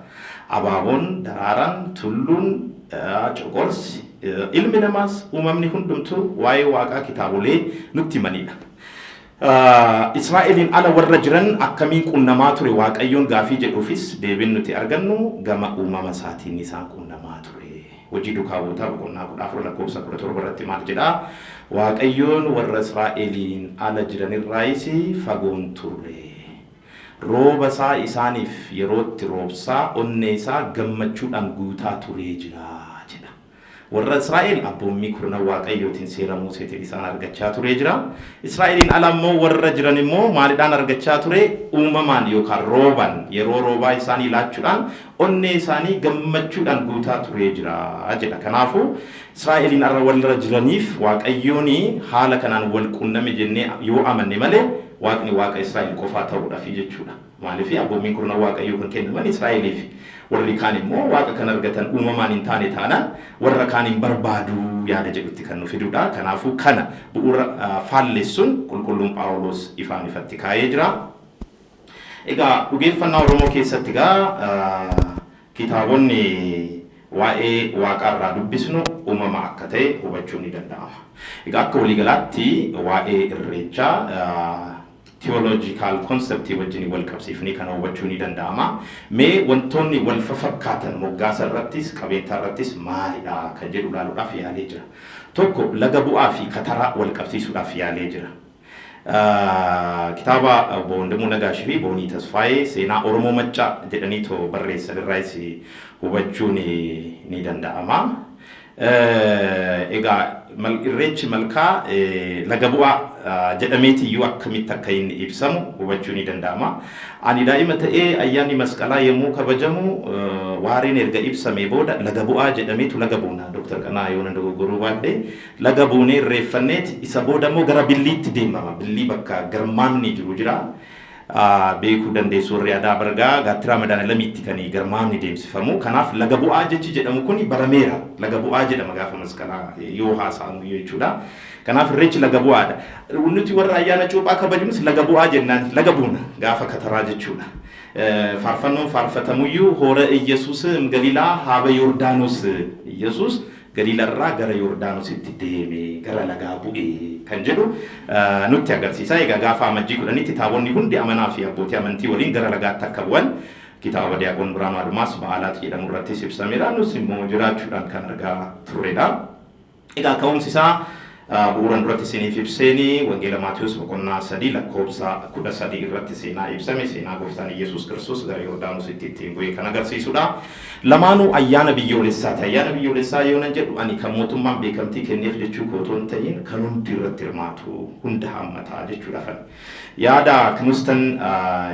Abaaboon, daraaraan, tulluun, coqorsi, ilmi namaas uumamni hundumtuu waa'ee waaqaa kitaabolee nutti himanidha. Israa'eliin ala warra jiran akkamiin qunnamaa ture Waaqayyoon gaafii jedhuufis deebiin nuti argannu gama uumama isaatiin isaan qunnamaa ture. Hojii duukaa buutaa boqonnaa 14 lakkoofsa 17 irratti maal jedhaa? Waaqayyoon warra Israa'eliin ala jiranirraayis fagoon turre. Rooba isaa isaaniif yerootti roobsaa onnee isaa gammachuudhaan guutaa turee jira jedha. Warra Israa'el abboommii kurnan Waaqayyootiin seera Museetiin isaan argachaa turee jira. Israa'eliin ala immoo warra jiran immoo maalidhaan argachaa ture? Uumamaan yookaan rooban yeroo roobaa isaanii laachuudhaan onnee isaanii gammachuudhaan guutaa turee jira jedha. Kanaafuu Israa'eliin ala warra jiraniif Waaqayyoon haala kanaan wal qunname jennee yoo amanne malee Waaqni Waaqa Israa'el qofaa ta'uudhaaf jechuudha. Maaliif abboommiin kurnan Waaqayyoo kan kennaman Israa'eliif. Warri kaan immoo Waaqa kan argatan uumamaan hin taane taanaan warra kaan hin barbaadu yaada jedhutti kan nu fidudha. Kanaafuu kana bu'uura faallessuun qulqulluun Phaawulos ifaan ifatti kaa'ee jira. Egaa dhugeeffannaa Oromoo keessatti egaa kitaabonni waa'ee waaqaarraa dubbisnu uumama akka ta'e hubachuun ni danda'ama. Egaa akka waliigalaatti waa'ee irreechaa theological conceptii wajjin wal qabsiifnee kana hubachuu ni danda'ama. Mee wantoonni wal fakkaatan moggaasa irrattis qabeentaa irrattis maalidha kan jedhu ilaaluudhaaf yaalee jira. Tokko laga bu'aa fi kataraa wal qabsiisuudhaaf yaalee jira. Kitaaba obbo Wandimuu Nagaashii fi Boonii Tasfaayee seenaa Oromoo Maccaa jedhaniitoo barreessan irraayis hubachuun ni danda'ama. Egaa irreechi malkaa laga bu'aa jedhameetiyyuu akkamitti akka inni ibsamu hubachuu ni danda'ama. Ani daa'ima ta'ee ayyaanni masqalaa yommuu kabajamu waareen erga ibsamee booda laga bu'aa jedhameetu laga buuna. Dooktar Qanaa yoo na dogoggoruu baadhee laga buunee irreeffanneeti isa booda immoo gara billiitti deemama. Billii bakka garmaamni jiru jira. Beekuu dandeessu warri aadaa bargaa gaattiraa madaala lamiitti kan garmaamni deemsifamu. Kanaaf laga bu'aa jechi jedhamu kun barameera. Laga bu'aa jedhama gaafa masqalaa yoo haasa'amu jechuudha. Kanaaf irreechi laga bu'aadha. Nuti warra ayyaana cuuphaa kabajnus laga bu'aa jennaan laga buuna gaafa kataraa jechuudha. Faarfannoon faarfatamuyyuu hoora Iyyasuus Galiilaa haaba Yordaanos Iyyasuus Galiilarraa gara Yordaanositti deeme, gara lagaa bu'e kan jedhu nutti agarsiisa. Egaa gaafa Amajjii 10tti taabonni hundi amanaa fi abbootii amantii waliin gara lagaatti akka bu'an kitaaba Diyaaqoon Biraanuu Admaas Ba'aalaat jedhamu irrattis ibsameera. Nus immoo jiraachuudhaan kan argaa turredha. Egaa ka'umsi isaa bu'uuran duratti isiniif ibseeni Wangeela Maatiyus boqonnaa 3 lakkoofsa 13 irratti seenaa ibsame, seenaa Gooftaan Iyyasuus Kiristoos gara Yordaanositti ittiin bu'e kan agarsiisudha. Lamaanuu ayyaana biyyoolessaati. Ayyaana biyyoolessaa yoo nan jedhu ani kan mootummaan beekamtii kenneef jechuu koo otoo hin ta'in kan hundi irratti hirmaatu, hunda haammataa jechuudhaafan. Yaada Knuston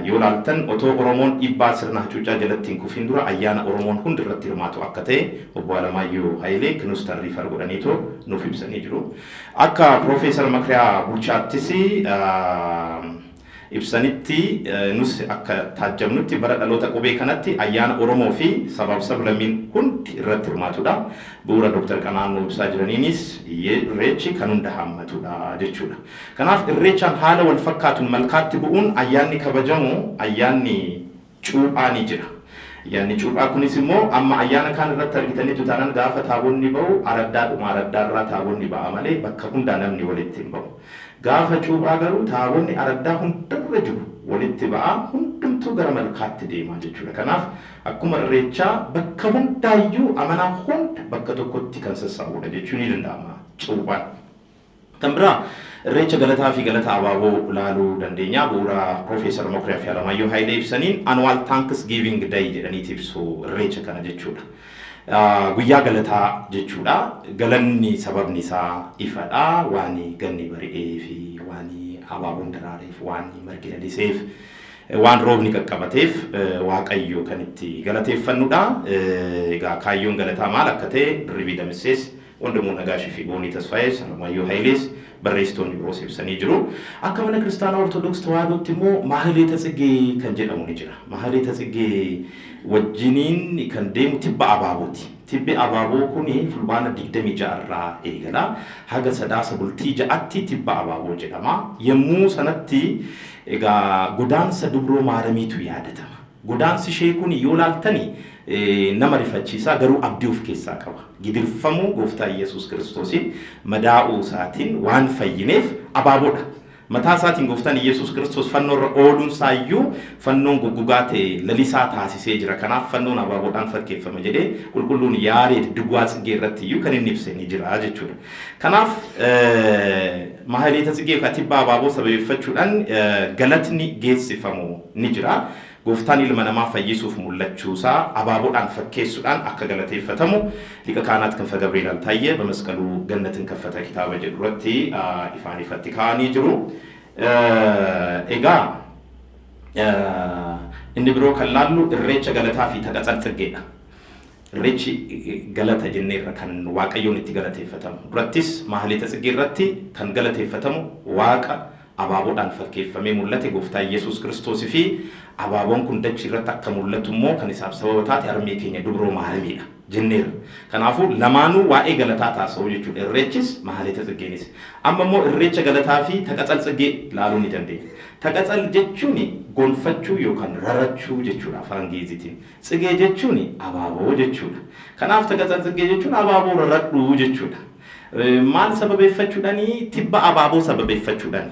yoo ilaaltan otoo Oromoon dhiibbaa sirna hacuuccaa jalatti hin kufin dura ayyaana Oromoon hundi irratti hirmaatu akka ta'e Obbo Alamaayyoo Hayilee Knuston refer godhaniitoo nuuf ibsanii jiru. Akka Piroofeesar Makriyaa Bulchaattis ibsanitti, nus akka taajjabnutti, bara dhaloota qubee kanatti ayyaana Oromoo fi sabaaf sablammiin hundi irratti hirmaatudha. Bu'uura Dr. Qana'aan nuu ibsaa jiraniinis Irreechi kan hunda haammatudha jechuudha. Kanaaf Irreechaan haala wal fakkaatuun malkaatti bu'uun ayyaanni kabajamu ayyaanni Cuuphaa ni jira. Ayyaanni Cuuphaa kunis immoo amma ayyaana kaan irratti argitaniittu taanaan gaafa taabonni ba'u araddaadhuma araddaarraa taabonni ba'a malee bakka hundaa namni walitti hin ba'u. Gaafa Cuuphaa garuu taabonni araddaa hundarra jiru walitti ba'a, hundumtuu gara malkaatti deema jechuudha. Kanaaf akkuma Irreechaa bakka hundaayyuu amanaa hunda bakka tokkotti kan sassaabudha jechuun ni danda'ama Cuuphaan. Kan biraa Irreecha galataa fi galata abaaboo ilaaluu dandeenya. Bu'uura Piroofeesar Mokriyaa fi Alamaayyoo Hayilee ibsaniin Annual Thanks Giving Day jedhaniiti ibsu Irreecha kana jechuudha. Guyyaa galataa jechuudha. Galanni sababni isaa ifadha. Waan ganni bari'ee fi waan abaaboon daraareef, waan margi laliseef, waan roobni qaqqabateef Waaqayyo kan itti galateeffannudha. Egaa kaayyoon galataa maal akka ta'e Dirribii Damissees, Wandimuu Nagaash fi Boonii Tasfaayees, Alamaayyoo Hayilees, barreessitoonni biroos ibsanii jiru. Akka Mana Kiristaanaa Ortodoks Tawaahidootti immoo Maahileeta Tsiggee kan jedhamu ni jira. Maahileeta Tsiggee wajjiniin kan deemu tibba abaabooti. Tibbi abaaboo kun Fulbaana 26 irraa eegala. Haga Sadaasa bultii 6tti tibba abaaboo jedhama. Yommuu sanatti egaa godaansa Dubroo Maaramiitu yaadatama. Godaansi ishee kun yoo ilaaltani nama rifachiisa, garuu abdii of keessaa qaba. Gidirfamuu Gooftaa Iyyasuus Kiristoosiin madaa'uu isaatiin waan fayyineef abaaboodha. Mataa isaatiin Gooftaan Iyyasuus Kiristoos fannoo irra ooluun isaa iyyuu fannoon goggogaa ta'e lalisaa taasisee jira. Kanaaf fannoon abaaboodhaan fakkeeffama jedhee qulqulluun Yaareed Duguwaa Tsiggee irratti iyyuu kan inni ibse ni jira jechuudha. Kanaaf Maaheleeta Tsiggee yookaan tibba abaaboo sababeeffachuudhaan galatni geessifamu ni jira. Gooftaan ilma namaa fayyisuuf mul'achuusaa abaaboodhaan fakkeessuudhaan akka galateeffatamu Liqa Kaanaat ክንፈ Gabriel Altaayyee Bamasqaluu Gannatin Kaffata kitaaba jedhu irratti ifaan ifatti kaa'anii jiru. Egaa inni biroo kan laallu Irreecha galataa fi Taqatsal Tsiggeedha. Irreechi galata jenneerra, kan Waaqayyoon itti galateeffatamu. Durattis Maahaleeta Tsiggee irratti kan galateeffatamu Waaqa abaaboodhaan fakkeeffamee mul'ate Gooftaa Iyyasuus Kiristoos fi abaaboon kun dachii irratti akka mul'atu immoo kan isaaf sababa taate harmee keenya Dubroo Maaramiidha jenneerra. Kanaafuu lamaanuu waa'ee galataa taasa'u jechuudha. Irreechis Maahaleeta Tsiggeenis. Amma immoo Irreecha galataa fi Taqatsal Tsiggee ilaaluu ni dandeenya. Taqatsal jechuun gonfachuu yookaan rarachuu jechuudha afaan Gi'iiziitiin. Tsigee jechuun abaaboo jechuudha. Kanaaf Taqatsal Tsiggee jechuun abaaboo raradhu jechuudha. Maal sababeeffachuudhani? Tibba abaaboo sababeeffachuudhani.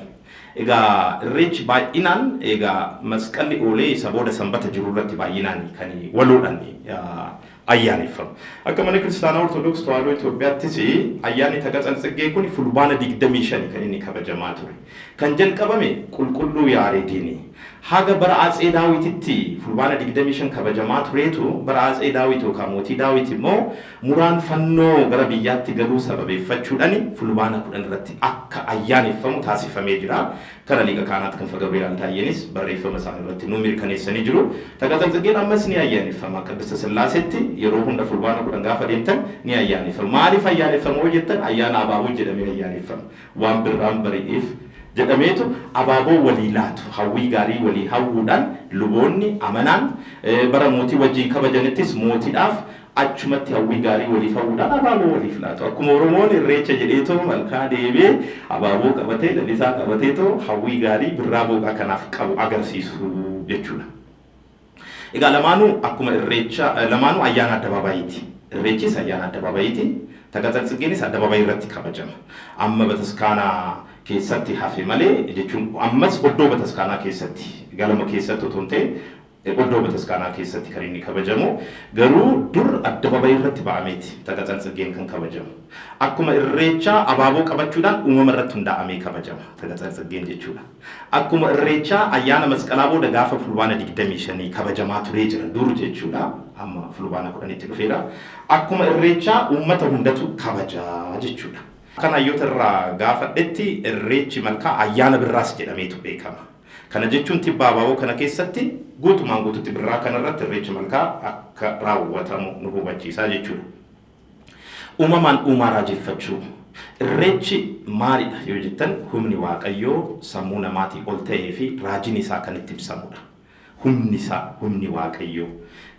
Egaa Irreechi baay'inaan egaa masqalli oolee isa booda sanbata jiru irratti baay'inaan kan waloodhaan ayyaaneffamu. Akka Mana Kiristaanaa Ortodoks Tawaahidoo Itoophiyaattis ayyaanni Taqatsal Tsiggee kun Fulbaana 25 kan inni kabajamaa ture. Kan jalqabame Qulqulluu Yaareediini. Haga bara Atsee Daawititti Fulbaana 25 kabajamaa tureetu, bara Atsee Daawit yookaan Mootii Daawit immoo muraan fannoo gara biyyaatti galuu sababeeffachuudhani Fulbaana 10 irratti akka ayyaaneffamu taasifamee jira. Kana Liqa Kaanaat ክንፈ Gabriel Altaayyeenis barreeffama isaanii irratti nuu mirkaneessanii jiru. Taqatsal Tsiggeen ammas ni ayyaaneffama. Qiddist Sillaasetti yeroo hunda Fulbaana 10 gaafa deemtan ni ayyaaneffama. Maaliif ayyaaneffama yoo jettan, ayyaana abaaboo jedhamee ayyaaneffama. Waan birraan bari'eef jedhameetu abaaboo walii laatu. Hawwii gaarii walii hawwuudhaan luboonni, amanaan, bara mootii wajjin kabajanittis mootiidhaaf achumatti hawwii gaarii waliif hawwuudhaan abaaboo waliif laatu. Akkuma Oromoon Irreecha jedheetoo malkaa deemee abaaboo qabatee, lalisaa qabateetoo hawwii gaarii birraa booqaa kanaaf qabu agarsiisu jechuudha. Egaa lamaanuu akkuma Irreecha lamaanuu ayyaana addabaabayiiti. Irreechis ayyaana addabaabayiiti. Tagatal Tsiggeenis addabaabayii irratti kabajama. Amma bataskaanaa keessatti hafe malee, jechuun ammas oddoo bataskaanaa keessatti, galma keessatti otoo hin ta'in oddoo bataskaanaa keessatti kan inni kabajamu. Garuu dur addabaabayii irratti ba'ameeti Tagatal Tsiggeen kan kabajamu. Akkuma Irreechaa abaaboo qabachuudhaan uumama irratti hundaa'amee kabajama Tagatal Tsiggeen jechuudha. Akkuma Irreechaa ayyaana Masqalaa booda gaafa Fulbaana 25 kabajamaa turee jira dur jechuudha. Amma Fulbaana 10tti dhufeera. Akkuma Irreechaa uummata hundatu kabajaa jechuudha. Kan hayyoota irraa gaafadhetti Irreechi Malkaa ayyaana birraas jedhameetu beekama. Kana jechuun tibba abaaboo kana keessatti guutumaan guututti birraa kanarratti Irreechi Malkaa akka raawwatamu nu hubachiisaa jechuudha. Uumamaan uumaa raajeffachuu. Irreechi maalidha yoo jettan, humni Waaqayyoo sammuu namaatii ol ta'ee fi raajiin isaa kan itti ibsamudha. Humni isaa, humni Waaqayyoo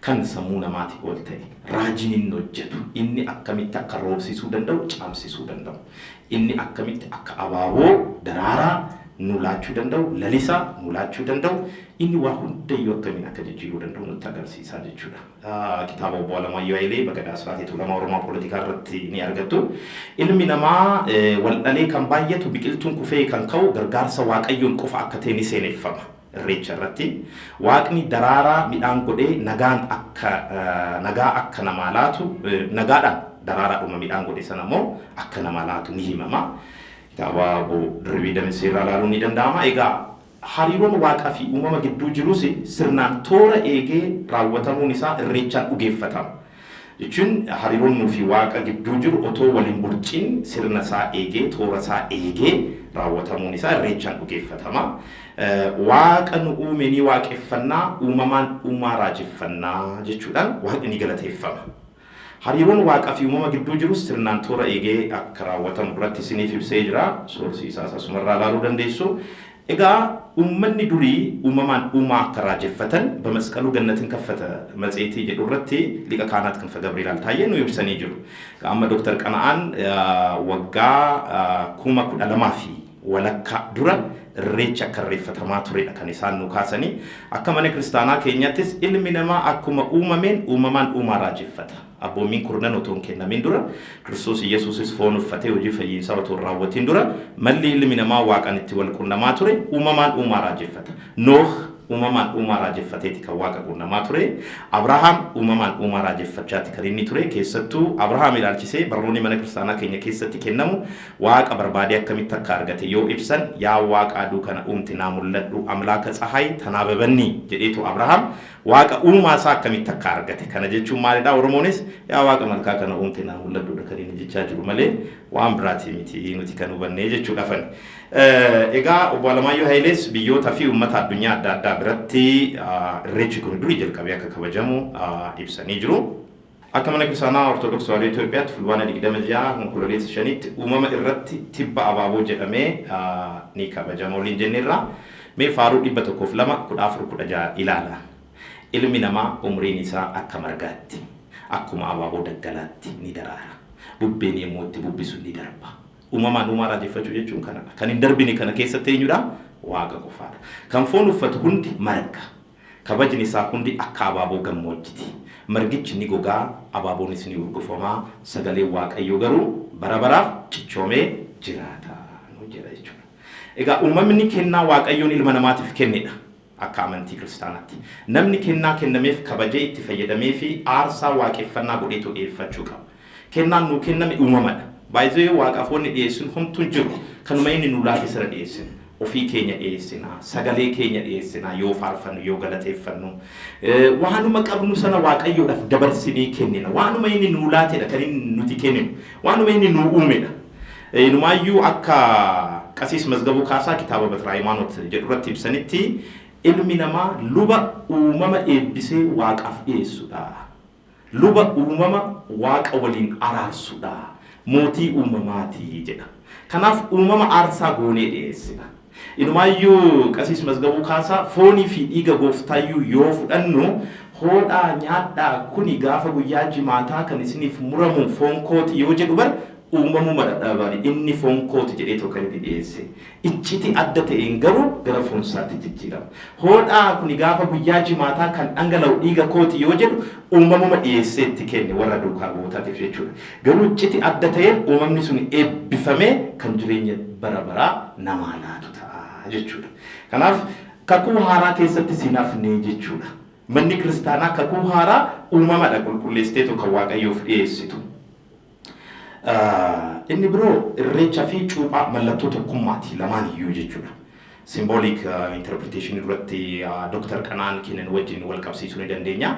kan sammuu namaatii ol ta'e, raajiin inni hojjetu, inni akkamitti akka roobsisuu danda'u, caamsisuu danda'u, inni akkamitti akka abaaboo daraaraa nu laachuu danda'u, lalisaa nu laachuu danda'u, inni waa hundayyuu akkamiin akka jijjiiruu danda'u nutti agarsiisaa jechuudha. Kitaaba obbo Alamaayyoo Hayilee Bagadaa Asraatee Tuulamaa Oromoo Poolitikaa irratti ni argattu. Ilmi namaa waldhalee kan baay'atu, biqiltuun kufee kan ka'u gargaarsa Waaqayyoon qofa akka ta'e ni seeneffama. Irreecha irratti Waaqni daraaraa midhaan godhee nagaan akka nagaa akka namaa laatu, nagaadhaan daraaraadhuma midhaan godhe sana immoo akka namaa laatu ni himama. Kitaaba obbo Dirribii Damissee irraa ilaaluun ni danda'ama. Egaa hariiroon Waaqaa fi uumama gidduu jirus sirnaan toora eegee raawwatamuun isaa Irreechaan dhugeeffatama. Jechuun hariiroon nuu fi Waaqa gidduu jiru otoo wal hin borcin sirna isaa eegee, toora isaa eegee raawwatamuun isaa Irreechaan dhugeeffatama. Waaqa nu uume ni waaqeffannaa, uumamaan uumaa raajeffannaa jechuudhaan Waaqni ni galateeffama. Hariiroon Waaqa fi uumama gidduu jirus sirnaan toora eegee akka raawwatamu duratti isiniif ibsee jira. Soorsii isaas asumarraa ilaaluu dandeessu. Egaa uummanni durii uumamaan uumaa akka raajeffatan Bamasqaluu Gannatin Kaffata matseetii jedhu irratti Liqa Kaanaat Kinfa Gabriel Altaayyee nu ibsanii jiru. Amma Dr. Qana'aan waggaa 12,500 dura Irreechi akka irreeffatamaa turedha kan isaan nu kaasanii. Akka mana kiristaanaa keenyattis ilmi namaa akkuma uumameen uumamaan uumaa raajeffata. Abboommiin kurnan otoo hin kennamin dura, Kiristoos Iyyasuusis foon uffatee hojii fayyiinsaa otoo hin raawwatin dura, malli ilmi namaa Waaqaan itti wal qunnamaa ture uumamaan uumaa raajeffata. Nooh uumamaan uumaa raajeffateeti kan Waaqa qunnamaa ture. Abrahaam uumamaan uumaa raajeffachaati kan inni ture. Keessattuu Abrahaam ilaalchisee barnoonni mana kiristaanaa keenya keessatti kennamu Waaqa barbaadee akkamitti akka argate yoo ibsan, yaa Waaqa aduu kana uumte naa mul'adhu, amlaaka tsahaay tanaa babannii jedheetu Abrahaam Waaqa uumaa isaa akkamitti akka argate. Kana jechuun maalidha? Oromoonis yaa Waaqa malkaa kana uumte naa mul'adhuudha kan inni jechaa jiru malee waan biraatii miti nuti kan hubannee jechuudhaafani. Egaa obbo Alamaayyoo Hayilees biyyoota fi uummata addunyaa adda addaa biratti Irreechi kun durii jalqabee akka kabajamu ibsanii jiru. Akka Mana Kiristaanaa Ortodoks Tawaahidoo Itoophiyaatti Fulbaana 26 Onkololeessa 5tti uumama irratti tibba abaaboo jedhamee ni kabajama waliin jenneerra. Mee Faaruu 102, 14, 16 ilaala. Ilmi namaa umriin isaa akka margaatti, akkuma abaaboo daggalaatti ni daraara. Bubbeen yommuu itti bubbisu ni darba. Uumamaan uumaa raajeffachuu jechuun kanadha. Kan hin darbine kana keessatti eenyudha? Waaqa qofaadha. Kan foon uffatu hundi marga. Kabajni isaa hundi akka abaaboo gammoojjiti. Margichi ni gogaa, abaaboonis ni hurgufama, sagaleen Waaqayyoo garuu bara baraaf cichoomee jiraata nuun jedha jechuudha. Egaa uumamni kennaa Waaqayyoon ilma namaatiif kennedha akka amantii kiristaanaatti. Namni kennaa kennameef kabajee itti fayyadamee fi aarsaa waaqeffannaa godheetoo dhi'eeffachuu qaba. Kennaan nuu kenname uumamadha. By the way, Waaqaaf wanni dhiyeessinu homtuu hin jiru. Kanuma inni nuu laate sana dhiyeessina. Ofii keenya dhiyeessina, sagalee keenya dhiyeessina, yoo faarfannu, yoo galateeffannu. Waanuma qabnu sana Waaqayyoodhaaf dabarsinee kennina. Waanuma inni nuu laatedha kan inni nuti kenninu. Waanuma inni nuu uumedha. Inumaayyuu akka Qasiis Mazgabuu Kaasaa kitaaba Batira Hayimaanot jedhu irratti ibsanitti, ilmi namaa luba uumama eebbisee Waaqaaf dhiyeessudha. Luba uumama Waaqa waliin araarsudha. Mootii uumamaati jedha. Kanaaf uumama aarsaa goonee dhiyeessina. Inumaayyuu Qasiis Mazgabuu Kaasaa foonii fi dhiiga Gooftaayyuu yoo fudhannu, hoodhaa nyaadhaa, kuni gaafa guyyaa jimaataa kan isiniif muramu foon kooti yoo jedhu bar Uumamuma dhadhaabaan inni foon kooti jedhee tokko kan inni dhiyeesse. Icciti adda ta'een garuu gara foonsaatti jijjiirama. Hoodhaa kuni gaafa guyyaa jimaataa kan dhangala'u dhiiga kooti yoo jedhu uumamuma dhiyeessee itti kenne warra duukaa bu'ootaatiif jechuudha. Garuu icciti adda ta'een uumamni sun eebbifamee kan jireenya bara baraa namaa laatu ta'a jechuudha. Kanaaf kakuu haaraa keessatti siin hafne jechuudha. Manni kiristaanaa kakuu haaraa uumamadha qulqulleessiteetu kan Waaqayyoof dhiyeessitu. Inni biroo irreecha fi cuuphaa mallattoo tokkummaati lamaan iyyuu jechuudha. Symbolic interpretation irratti Dr. Qanaan kennan wajjin wal qabsiisuu ni dandeenya.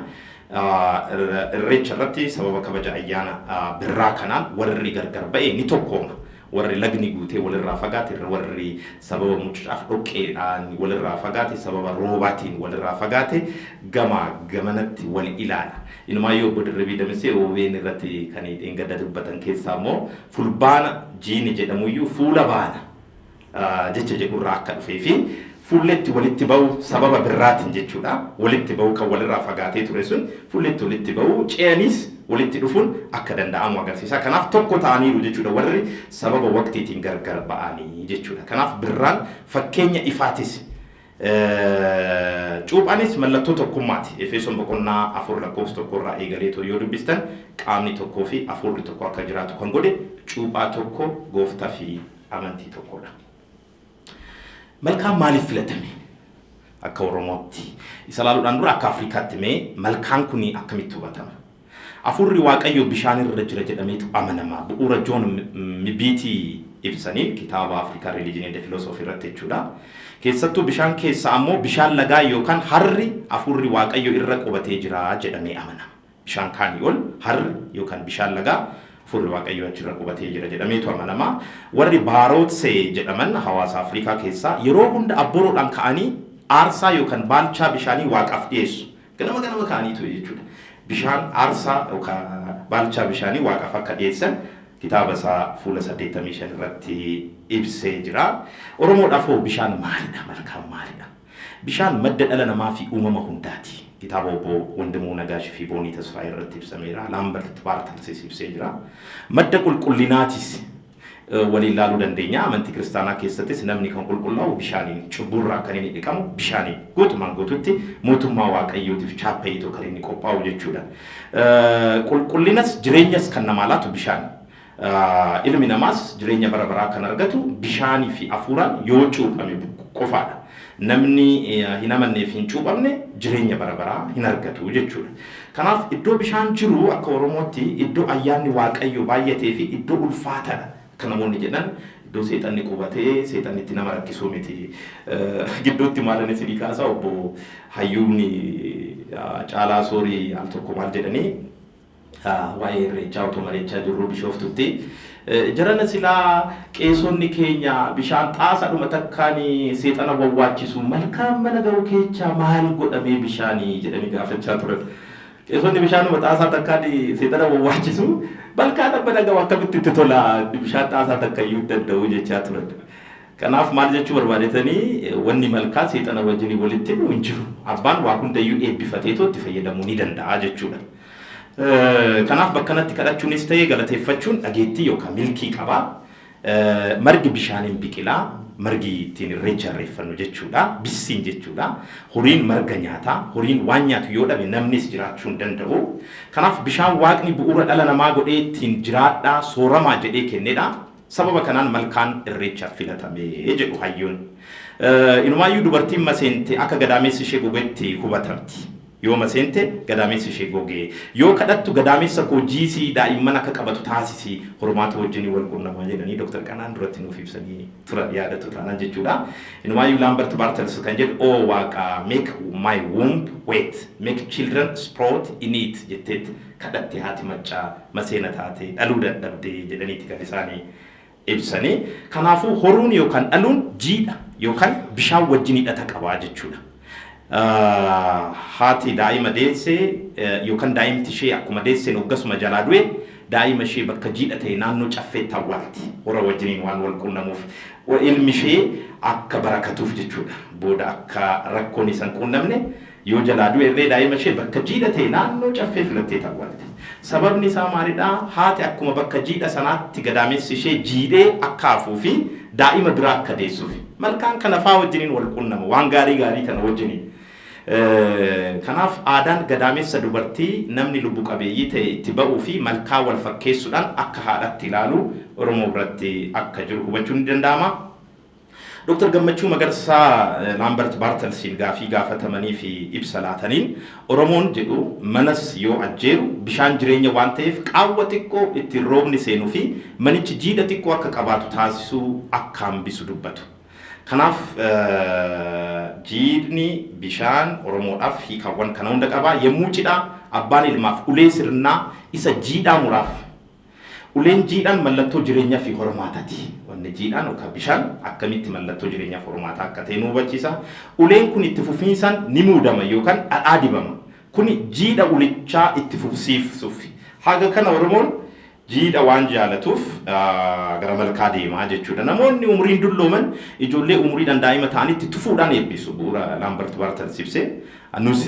Irreecha irratti sababa kabaja ayyaana birraa kanaan warri gargar ba'e ni tokkooma. Warri lagni guutee walirraa fagaate, warri sababa mucucaaf dhoqqeedhaan walirraa fagaate, sababa roobaatiin walirraa fagaate gama gamanatti wal ilaala. Inumaayyuu obbo Dirribii Damisee OBN irratti kan dheengadda dubbatan keessaa immoo fulbaana jiini jedhamuyyuu fuula baana jecha jedhurraa akka dhufee fi fuulletti walitti ba'u sababa birraatiin jechuudha. Walitti ba'u kan walirraa fagaatee ture sun fuulletti walitti ba'u ce'anis walitti dhufuun akka danda'amu agarsiisa. Kanaaf tokko ta'aniiru jechuudha warri sababa waqtiitiin gargar ba'anii jechuudha. Kanaaf birraan fakkeenya ifaatis. Cuuphaanis mallattoo tokkummaati. Efesoon boqonnaa 4 lakkoofsa 1 irraa eegaleetoo yoo dubbistan qaamni tokkoo fi hafuurri tokko akka jiraatu kan godhe cuuphaa tokko, gooftaa fi amantii tokkodha. Malkaan maaliif filatame? Akka Oromootti. Isa ilaaluudhaan dura akka Afrikaatti mee malkaan kun akkamitti hubatama? Hafuurri Waaqayyo bishaan irra jira jedhameetu amanama. Bu'uura Joon Mibiitii ibsaniin kitaaba African Religion and Philosophy irratti jechuudha. Keessattuu bishaan keessa ammoo bishaan lagaa yookaan harri hafuurri Waaqayyo irra qubatee jira jedhamee amanama. Bishaan kaanii ol harri yookaan bishaan lagaa hafuurri Waaqayyo achirra qubatee jira jedhameetu amanama. Warri Baarootsee jedhaman hawaasa Afrikaa keessaa yeroo hunda abboroodhaan ka'anii aarsaa yookaan baalchaa bishaanii Waaqaaf dhiyeessu. Ganama ganama ka'aniitu jechuudha. Bishaan aarsaa yookaan baalchaa bishaanii Waaqaaf akka dhiyeessan kitaaba isaa fuula 85 irratti ibsee jira. Oromoodhaaf hoo bishaan maalidha? Malkaan maalidha? Bishaan madda dhala namaa fi uumama hundaati. Kitaaba obbo Wandimuu Nagaash fi Boonii Tasfaayee irratti ibsameera. Laambert Baartalsis ibsee jira. Madda qulqullinaatis waliin ilaaluu dandeenya. Amantii kiristaanaa keessattis namni kan qulqullaa'u bishaaniin, cubburraa kan inni dhiqamu bishaaniin guutumaan guututti mootummaa Waaqayyootiif chaappa'eetoo kan inni qophaa'u jechuudha. Qulqullinas jireenyas kan namaa laatu bishaan. Ilmi namaas jireenya bara baraa kan argatu bishaanii fi hafuuraan yoo cuuphame qofaadha. Namni hin amanneef hin cuuphamne jireenya bara baraa hin argatu jechuudha. Kanaaf iddoo bishaan jiru akka Oromootti iddoo ayyaanni Waaqayyo baay'atee fi iddoo ulfaataadha. Akka namoonni jedhan iddoo seexanni qubatee seexanni itti nama rakkisuu miti. Gidduutti maalan isinii kaasa, obbo Hayyuun Caalaa Soorii al tokko maal jedhanii, waa'ee irreechaa otoo mari'achaa jirru Bishooftutti. Jarana silaa qeesonni keenya bishaan xaasaadhuma takkaan seexana wawwaachisu, malkaan mana ga'u keechaa maal godhamee bishaanii jedhanii gaafachaa turan. Qeesonni bishaanuma xaasaa takkaan seexana wawwaachisu, malkaan mana ga'u akkamitti itti tola, bishaan xaasaa takka iyyuu hin danda'u jechaa turan. Kanaaf maal jechuu barbaadetanii, wanni malkaa seexana wajjin walitti hidhu hin jiru. Abbaan waa hundayyuu eebbifateetoo itti fayyadamuu ni danda'a jechuudha. Kanaaf bakka kanatti kadhachuunis ta'ee galateeffachuun dhageettii yookaan milkii qaba. Margi bishaaniin biqilaa, margi ittiin irreecha irreeffannu jechuudha. Bissiin jechuudha. Horiin marga nyaata. Horiin waan nyaatu yoo dhabe namnis jiraachuu hin danda'u. Kanaaf bishaan Waaqni bu'uura dhala namaa godhee ittiin jiraadhaa sooramaa jedhee kennedha. Sababa kanaan malkaan irreechaaf filatame jedhu hayyuun. Inumaayyuu dubartiin maseente akka gadaameessi ishee gogetti hubatamti. Yoo maseente gadaameessi ishee gogee. Yoo kadhattu gadaamessa koo jiisii daa'imman akka qabatu taasisi, hormaata wajjin wal quunnamaa jedhanii Dr. Qanaan duratti nuuf ibsanii turan, yaadatu taanaan jechuudha. Inumaayyuu Laambert Baartels kan jedhu, "Oo Waaqa, make my womb wet, make children sprout in it," jetteet kadhatte haati maccaa maseena taate dhaluu dadhabde jedhaniiti kan isaanii ibsanii. Kanaafuu horuun yookaan dhaluun jiidha yookaan bishaan wajjin hidhata qabaa jechuudha. Haati daa'ima deesse yookaan daa'imti ishee akkuma deesseen hoggasuma jalaa du'e, daa'ima ishee bakka jiidha ta'e naannoo caffeetti awwaalti. Hora wajjiniin waan wal quunnamuuf. Ilmi ishee akka barakatuuf jechuudha. Booda akka rakkoon isan quunnamne yoo jalaa du'e illee daa'ima ishee bakka jiidha ta'e naannoo caffee filattee awwaalti. Sababni isaa maalidhaa? Haati akkuma bakka jiidha sanaatti gadaamessi ishee jiidhee akka hafuu fi daa'ima biraa akka deessuuf. Malkaan kana faa wajjiniin wal qunnama, waan gaarii gaarii kana wajjiniin. Kanaaf aadaan gadaamessa dubartii namni lubbu qabeeyyii ta'e itti ba'uu fi malkaa wal fakkeessuudhaan akka haadhatti ilaalu Oromoo biratti akka jiru hubachuun ni danda'ama. Dr. Gammachuu Magarsaa Laambert Baartalsiin gaafii gaafatamanii fi ibsa laataniin, Oromoon, jedhu, manas yoo ajjeeru bishaan jireenya waan ta'eef qaawwa xiqqoo ittiin roobni seenuu fi manichi jiidha xiqqoo akka qabaatu taasisuu akka hambisu dubbatu. Kanaaf jiidhni bishaan Oromoodhaaf hiikawwan kana hunda qaba. Yommuu cidhaa abbaan ilmaaf ulee sirnaa isa jiidhaa muraaf. Uleen jiidhaan mallattoo jireenyaa fi hormaataati. Wanni jiidhaan yookaan bishaan akkamitti mallattoo jireenyaa fi hormaataa akka ta'e nu hubachiisa. Uleen kun itti fufiinsaan ni muudama yookaan dhadhaa dibama. Kuni jiidha ulichaa itti fufsiisuuf. Haga kana Oromoon jiidha waan jaalatuuf gara malkaa deemaa jechuudha. Namoonni umriin dullooman ijoollee umriidhaan daa'ima ta'anitti tufuudhaan eebbisu. Bu'uura Laambert Baartals ibsee, nus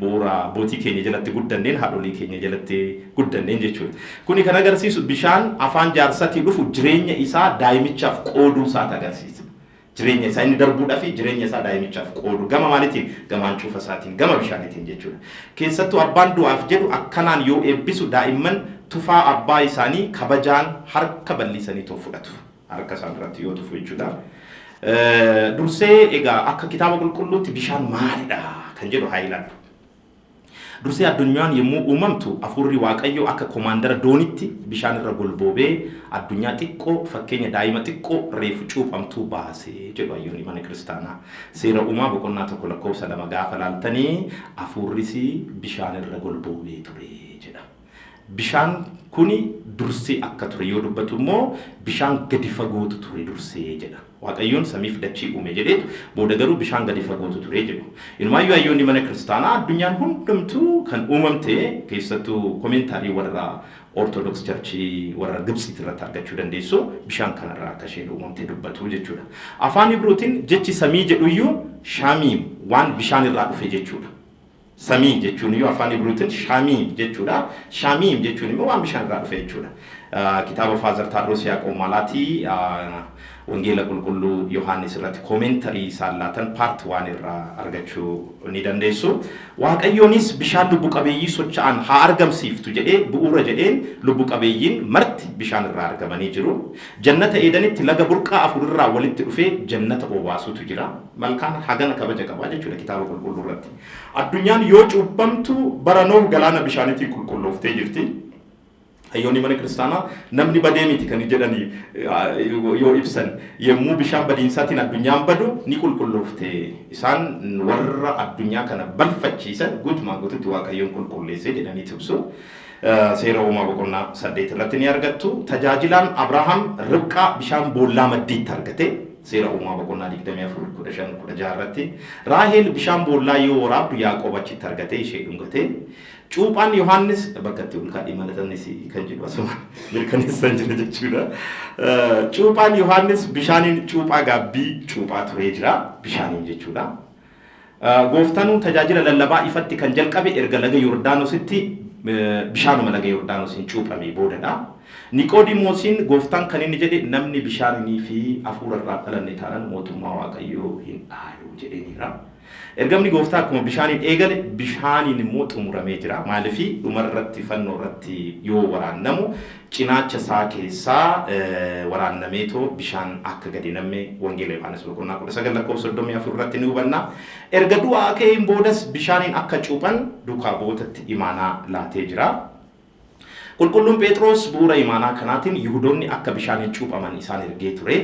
bu'uura abbootii keenya jalatti guddanneen, haadholii keenya jalatti guddanneen jechuudha. Kuni kan agarsiisu bishaan afaan jaarsatii dhufu jireenya isaa daa'imichaaf qooduu isaati agarsiisa. Jireenya isaa inni darbuudhaa fi jireenya isaa daa'imichaaf qoodu gama maaliitiin? Gama hancuufa isaatiin, gama bishaaniitiin jechuudha. Keessattuu abbaan du'aaf jedhu akkanaan yoo eebbisu daa'imman tufaa abbaa isaanii kabajaan harka bal'isanii too fudhatu. Harka isaan irratti yoo tufu jechuudha. Dursee egaa akka kitaaba qulqulluutti bishaan maalidha kan jedhu haa ilaallu. Dursee addunyaan yommuu uumamtu hafuurri Waaqayyoo akka komaandara doonitti bishaan irra golboobee addunyaa xiqqoo fakkeenya daa'ima xiqqoo reefu cuuphamtuu baase jedhu hayyoonni mana kiristaanaa. Seera Uumaa boqonnaa 1 lakkoofsa 2 gaafa laaltanii hafuurris bishaan irra golboobee ture jedha. Bishaan kuni dursee akka ture yoo dubbatu immoo bishaan gadi fagootu ture dursee jedha. Waaqayyoon samiif dachii uume jedheetu booda garuu bishaan gadi fagootu ture jedhu. Inumaayyuu hayyoonni mana kiristaanaa addunyaan hundumtuu kan uumamte, keessattuu komentaarii warra Orthodox Church warra Gibtsiiti irratti argachuu dandeessu, bishaan kanarraa akka isheen uumamte dubbatu jechuudha. Afaan Ibruutiin jechi samii jedhuyyuu shaamiim, waan bishaan irraa dhufe jechuudha. Samii jechuun iyyuu afaan Ibruutiin Shaamiim jechuudha. Shaamiim jechuun immoo waan bishaan irraa dhufe jechuudha. Kitaaba Faazar Taadroos Yaaqoob Maalaatii Wangeela Qulqulluu Yohaannis irratti koomentarii isaan laatan paart waan irraa argachuu ni dandeessu. Waaqayyoonis bishaan lubbu qabeeyyii socho'an haa argamsiiftu jedhee bu'uura jedheen lubbu qabeeyyiin marti bishaan irraa argamanii jiru. Jannata Eedanitti laga burqaa afur irraa walitti dhufee jannata obaasutu jira. Malkaan hagana kabaja qaba jechuudha kitaaba qulqulluu irratti. Addunyaan yoo cuuphamtu bara Nooh galaana bishaaniitiin qulqullooftee jirti. Hayyoonni mana kiristaanaa namni badee miti kan jedhani yoo ibsan, yommuu bishaan badiinsaatiin addunyaan badu ni qulqulloofte. Isaan warra addunyaa kana balfachiisan guutumaan guututti Waaqayyoon qulqulleessee jedhanii ibsu. Seera Uumaa boqonnaa 8 irratti ni argattu. Tajaajilaan Abrahaam Ribqaa bishaan boollaa maddiitti argate. Seera Uumaa boqonnaa 24, 15, 16 irratti. Raahel bishaan boollaa yoo waraabdu Yaaqoob achitti argatee ishee dhungate. Cuuphaan Yohaannis bakka itti ulkaa dhimalatanis kan jedhu asuma mirkaneessan jira jechuudha. Cuuphaan Yohaannis bishaaniin cuuphaa gaabbii cuuphaa turee jira. Bishaaniin jechuudha. Gooftanuu tajaajila lallabaa ifatti kan jalqabe erga laga Yordaanositti bishaanuma laga Yordaanosiin cuuphamee boodadha. Niqoodimoosiin gooftaan kan inni jedhe, namni bishaanii fi hafuura irraa dhalanne taanaan mootummaa Waaqayyoo hin dhaalu jedheeniira. Ergamni gooftaa akkuma bishaaniin eegale bishaaniin immoo xumuramee jira. Maaliif? Dhumarratti fannoo irratti yoo waraannamu cinaacha isaa keessaa waraannameetoo bishaan akka gadi namme Wangeela Yohaannis boqonnaa 19 lakkoofsa 34 irratti ni hubanna. Erga du'aa ka'een boodas bishaaniin akka cuuphan duukaa bu'ootatti imaanaa laatee jira. Qulqulluun Pheexiroos bu'uura imaanaa kanaatiin Yihudoonni akka bishaaniin cuuphaman isaan ergee ture.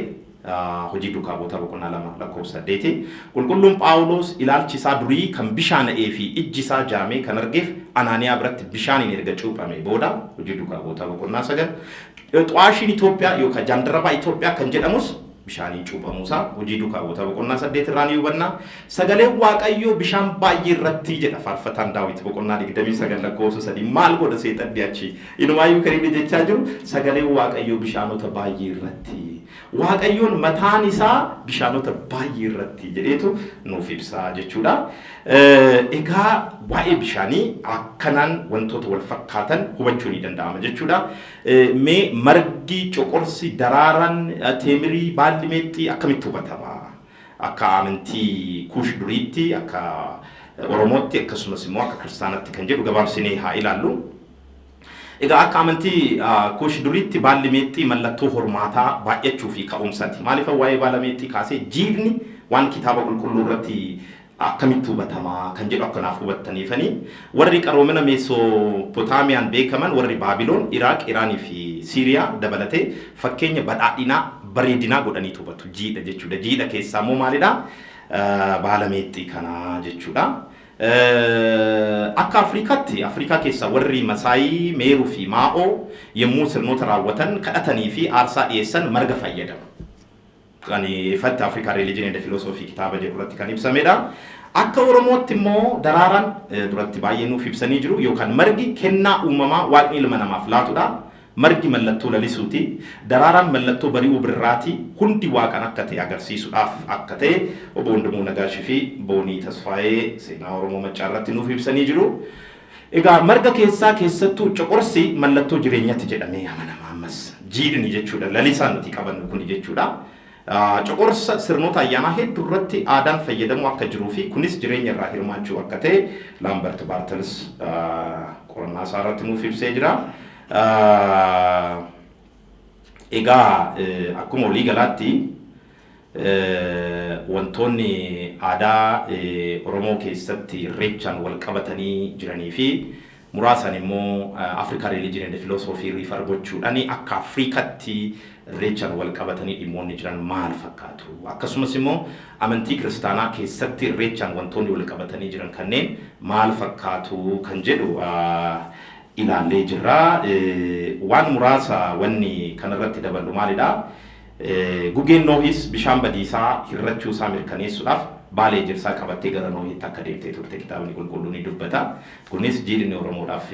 Hojii Duukaa Bu'ootaa boqonnaa 2 lakkoofsa 8. Qulqulluun Phaawuloos ilaalchi isaa durii kan bishaana'ee fi ijji isaa jaamee kan argeef Anaaniyaa biratti bishaaniin erga cuuphamee booda. Hojii Duukaa Bu'ootaa boqonnaa 9. Xu'aashiin Itoophiyaa yookaan jaandarabaa Itoophiyaa kan jedhamus Bishaaniin cuuphamuusaa Hojii Duukaa Bu'ootaa boqonnaa 8 irraa ni hubanna. Sagaleen Waaqayyoo bishaan baay'ee irratti jedha Faarfataan Daawit boqonnaa 29 lakkoofsa 3. Maal godha seexanni achi? Inumaayyuu kan inni jechaa jiru sagaleen Waaqayyoo bishaanota baay'ee irratti. Waaqayyoon mataan isaa bishaanota baay'ee irratti jedheetu nuuf ibsa jechuudha. Egaa waa'ee bishaanii akkanaan wantoota wal fakkaatan hubachuu ni danda'ama jechuudha. Mee margi, coqorsi, daraaraan teemirii, baalli meexxii akkamitti hubatama? Akka amantii Kuush duriitti, akka Oromootti akkasumas immoo akka Kiristaanatti kan jedhu gabaabsinee haa ilaallu. Egaa akka amantii Kuush duriitti baalli meexxii mallattoo hormaataa baay'achuu fi ka'umsaati. Maaliif waa'ee baala meexxii kaasee jiidhni waan kitaaba qulqulluu irratti akkamitti hubatama kan jedhu akka naaf hubattaniifani. Warri qaroomina Meesoopotaamiyaan beekaman warri Baabiloon, Iraaq, Iraanii fi Siiriyaa dabalatee fakkeenya badhaadhinaa, bareedinaa godhaniitu hubatu. Jiidha jechuudha. Jiidha keessaa immoo maalidha? Baala meexxii kanaa jechuudha. Akka Afrikaatti, Afrikaa keessaa warri Masaayii, Meeruu fi Maa'oo yommuu sirnoota raawwatan, kadhatanii fi aarsaa dhiyeessan marga fayyadamu. Kan ifatti African Religion and Philosophy kitaaba jedhu irratti kan ibsamedha. Akka Oromootti immoo daraaraan duratti baay'ee nuuf ibsanii jiru yookaan margi kennaa uumamaa Waaqni ilma namaaf laatudha. Margi mallattoo lalisuuti. Daraaraan mallattoo bari'uu birraati. Hundi Waaqan akka ta'e agarsiisuudhaaf akka ta'e Obbo Wandimuu Nagaashii fi Boonii Tasfaayee seenaa Oromoo Maccaa irratti nuuf ibsanii jiru. Egaa marga keessaa keessattuu coqorsi mallattoo jireenyati jedhamee amanama ammas. Jiidhni jechuudha. Lalisaan nuti qabannu kuni jechuudha. Coqorsa sirnoota ayyaanaa hedduu irratti aadaan fayyadamuu akka jiruu fi kunis jireenya irraa hirmaachuu akka ta'e Laambert Baartels qorannaa isaa irratti nuuf ibsee jira. Egaa akkuma walii galaatti wantoonni aadaa Oromoo keessatti Irreechaan wal qabatanii jiranii fi muraasaan immoo Africa Religion and Philosophy refer gochuudhaan akka Afrikatti Irreechaan wal qabatanii dhimmoonni jiran maal fakkaatu? Akkasumas immoo amantii kiristaanaa keessatti Irreechaan wantoonni wal qabatanii jiran kanneen maal fakkaatu kan jedhu ilaallee jirra. Waan muraasa wanni kanarratti daballu maalidha? Gugeen Noohis bishaan badiisaa hir'achuu isaa mirkaneessuudhaaf baala ejersaa qabattee gara Noohitti akka deemtee turte kitaabni qulqulluun ni dubbata. Kunis jiidhni Oromoodhaaf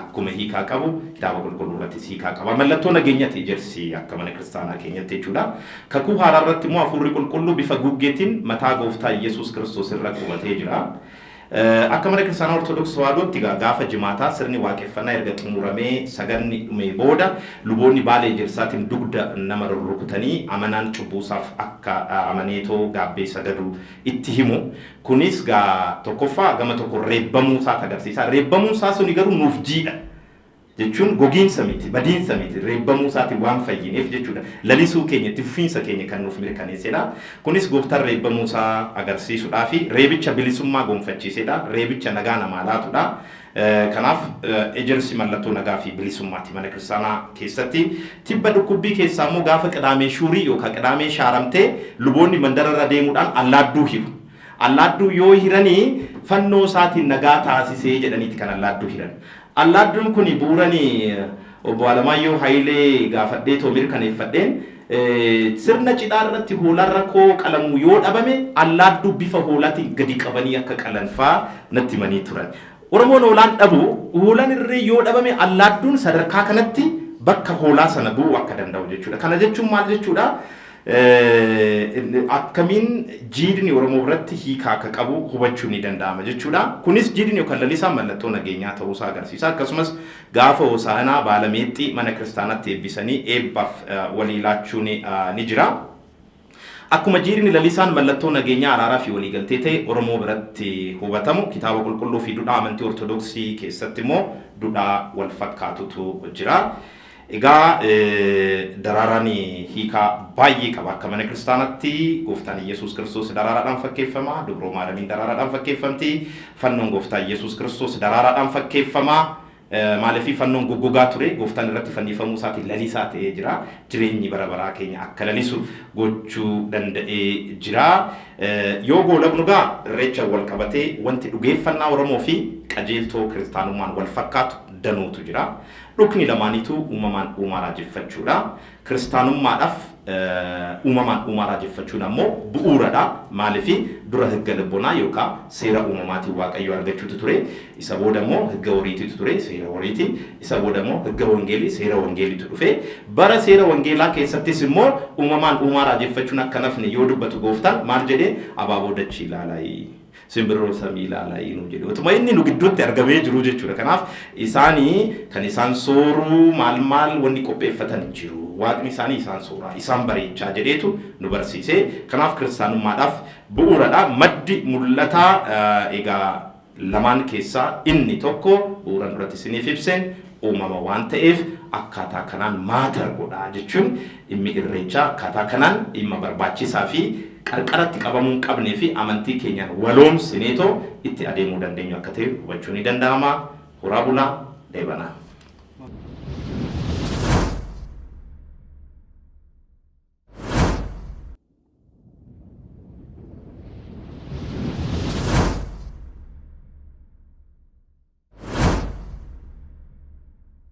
akkuma hiikaa qabu kitaaba qulqulluu irrattis hiikaa qaba. Mallattoo nageenyati ejersi akka mana kiristaanaa keenyatti jechuudha. Kakuu haaraa irratti immoo hafuurri qulqulluu bifa guggeetiin mataa gooftaa Yesuus Kiristoos irra qubatee jira. Akka mana kiristaanaa Ortodoks Tawaahidootti egaa gaafa Jimaataa sirni waaqeffannaa erga xumuramee sagadni dhumee booda luboonni baala ejersaatiin dugda nama rurrukutanii amanaan cubbuusaaf akka amaneetoo gaabbee sagadu itti himu. Kunis gaa tokkoffaa gama tokko reebbamuusaati agarsiisa. Reebbamuun isaa suni garuu nuuf jiidha. Jechuun gogiinsa miti, badiinsa miti, reebbamuu isaatiin waan fayyineef jechuudha. Lalisuu keenya, itti fufiinsa keenya kan nuuf mirkaneessedha. Kunis gooftaan reebbamuu isaa agarsiisuudhaafi reebicha bilisummaa gonfachiisedha. Reebicha nagaa namaa laatudha. Kanaaf ejersi mallattoo nagaa fi bilisummaati mana kiristaanaa keessatti. Tibba dhukkubbii keessaa immoo gaafa Qidaamee Shuurii yookaan Qidaamee Shaaramtee luboonni mandara irra deemuudhaan allaadduu hiru. Allaadduu yoo hiranii fannoo isaatiin nagaa taasisee jedhaniiti kan allaadduu hiran. Allaadduun kuni bu'uurani Obbo Alamaayyoo Hayilee gaafadhee too mirkaneeffadheen sirna cidhaa irratti hoolaan rakkoo qalamu yoo dhabame allaadduu bifa hoolaatiin gadi qabanii akka qalan faa natti himanii turan. Oromoon hoolaan dhabu, hoolaan irree yoo dhabame allaadduun sadarkaa kanatti bakka hoolaa sana bu'uu akka danda'u jechuudha. Kana jechuun maal jechuudha? Akkamiin jiidhni Oromoo biratti hiika akka qabu hubachuun ni danda'ama jechuudha. Kunis jiidhni yookaan lalisaan mallattoo nageenyaa ta'uusaa agarsiisa. Akkasumas gaafa Hosaa'inaa baala meexxii mana kiristaanaatti eebbisanii eebbaaf walii laachuun ni jira. Akkuma jiidhni lalisaan mallattoo nageenyaa, araaraa fi waliigaltee ta'e Oromoo biratti hubatamu, kitaaba qulqulluu fi dudhaa amantii Ortodoksii keessatti immoo dudhaa wal fakkaatutu jira. Egaa daraaraan hiikaa baay'ee qaba. Akka mana kiristaanaatti gooftaan Iyyasuus Kiristoos daraaraadhaan fakkeeffama. Dubroo Maaramiin daraaraadhaan fakkeeffamti. Fannoon gooftaa Iyyasuus Kiristoos daraaraadhaan fakkeeffama. Maaliif fannoon goggogaa ture gooftaan irratti fannifamuu isaatiin lalisaa ta'ee jira. Jireenyi bara baraa keenya akka lalisu gochuu danda'ee jira. Yoo goolabnu gaa irreecha wal qabatee wanti dhugeeffannaa Oromoo fi qajeeltoo kiristaanummaan wal fakkaatu danuutu jira. Dhukni lamaaniituu uumamaan uumaa raajeffachuudha. Kiristaanummaadhaaf Uumamaan uumaa raajeffachuun ammoo bu'uuradha. Maaliif dura higga libbonaa yookaan seera uumamaatiin Waaqayyo argachuutu ture. Isa booda immoo higga horiitiitu ture, seera horiiti. Isa booda immoo higga wangeelii, seera wangeeliitu dhufe. Bara seera wangeelaa keessattis immoo uumamaan uumaa raajeffachuun akka nafni yoo dubbatu gooftaan maal jedhee abaaboo dachii ilaalaa, simbirroo samii ilaalaa nu jedhe. Otuma inni nu gidduutti argamee jiru jechuudha. Kanaaf isaanii kan isaan sooruu maal maal wanni qopheeffatan jiru. Waaqni isaanii isaan sooraa, isaan bareechaa jedheetu nu barsiise. Kanaaf kiristaanummaadhaaf bu'uuradha. Maddi mul'ataa egaa lamaan keessaa inni tokko bu'uuran duratti isiniif ibseen uumama waan ta'eef akkaataa kanaan maatar godha jechuun dhimmi irreechaa akkaataa kanaan dhimma barbaachisaa fi qarqaratti qabamuu hin qabnee fi amantii keenyaan waloomsineetoo itti adeemuu dandeenyu akka ta'e hubachuu ni danda'ama. Horaa bulaa, deebanaa.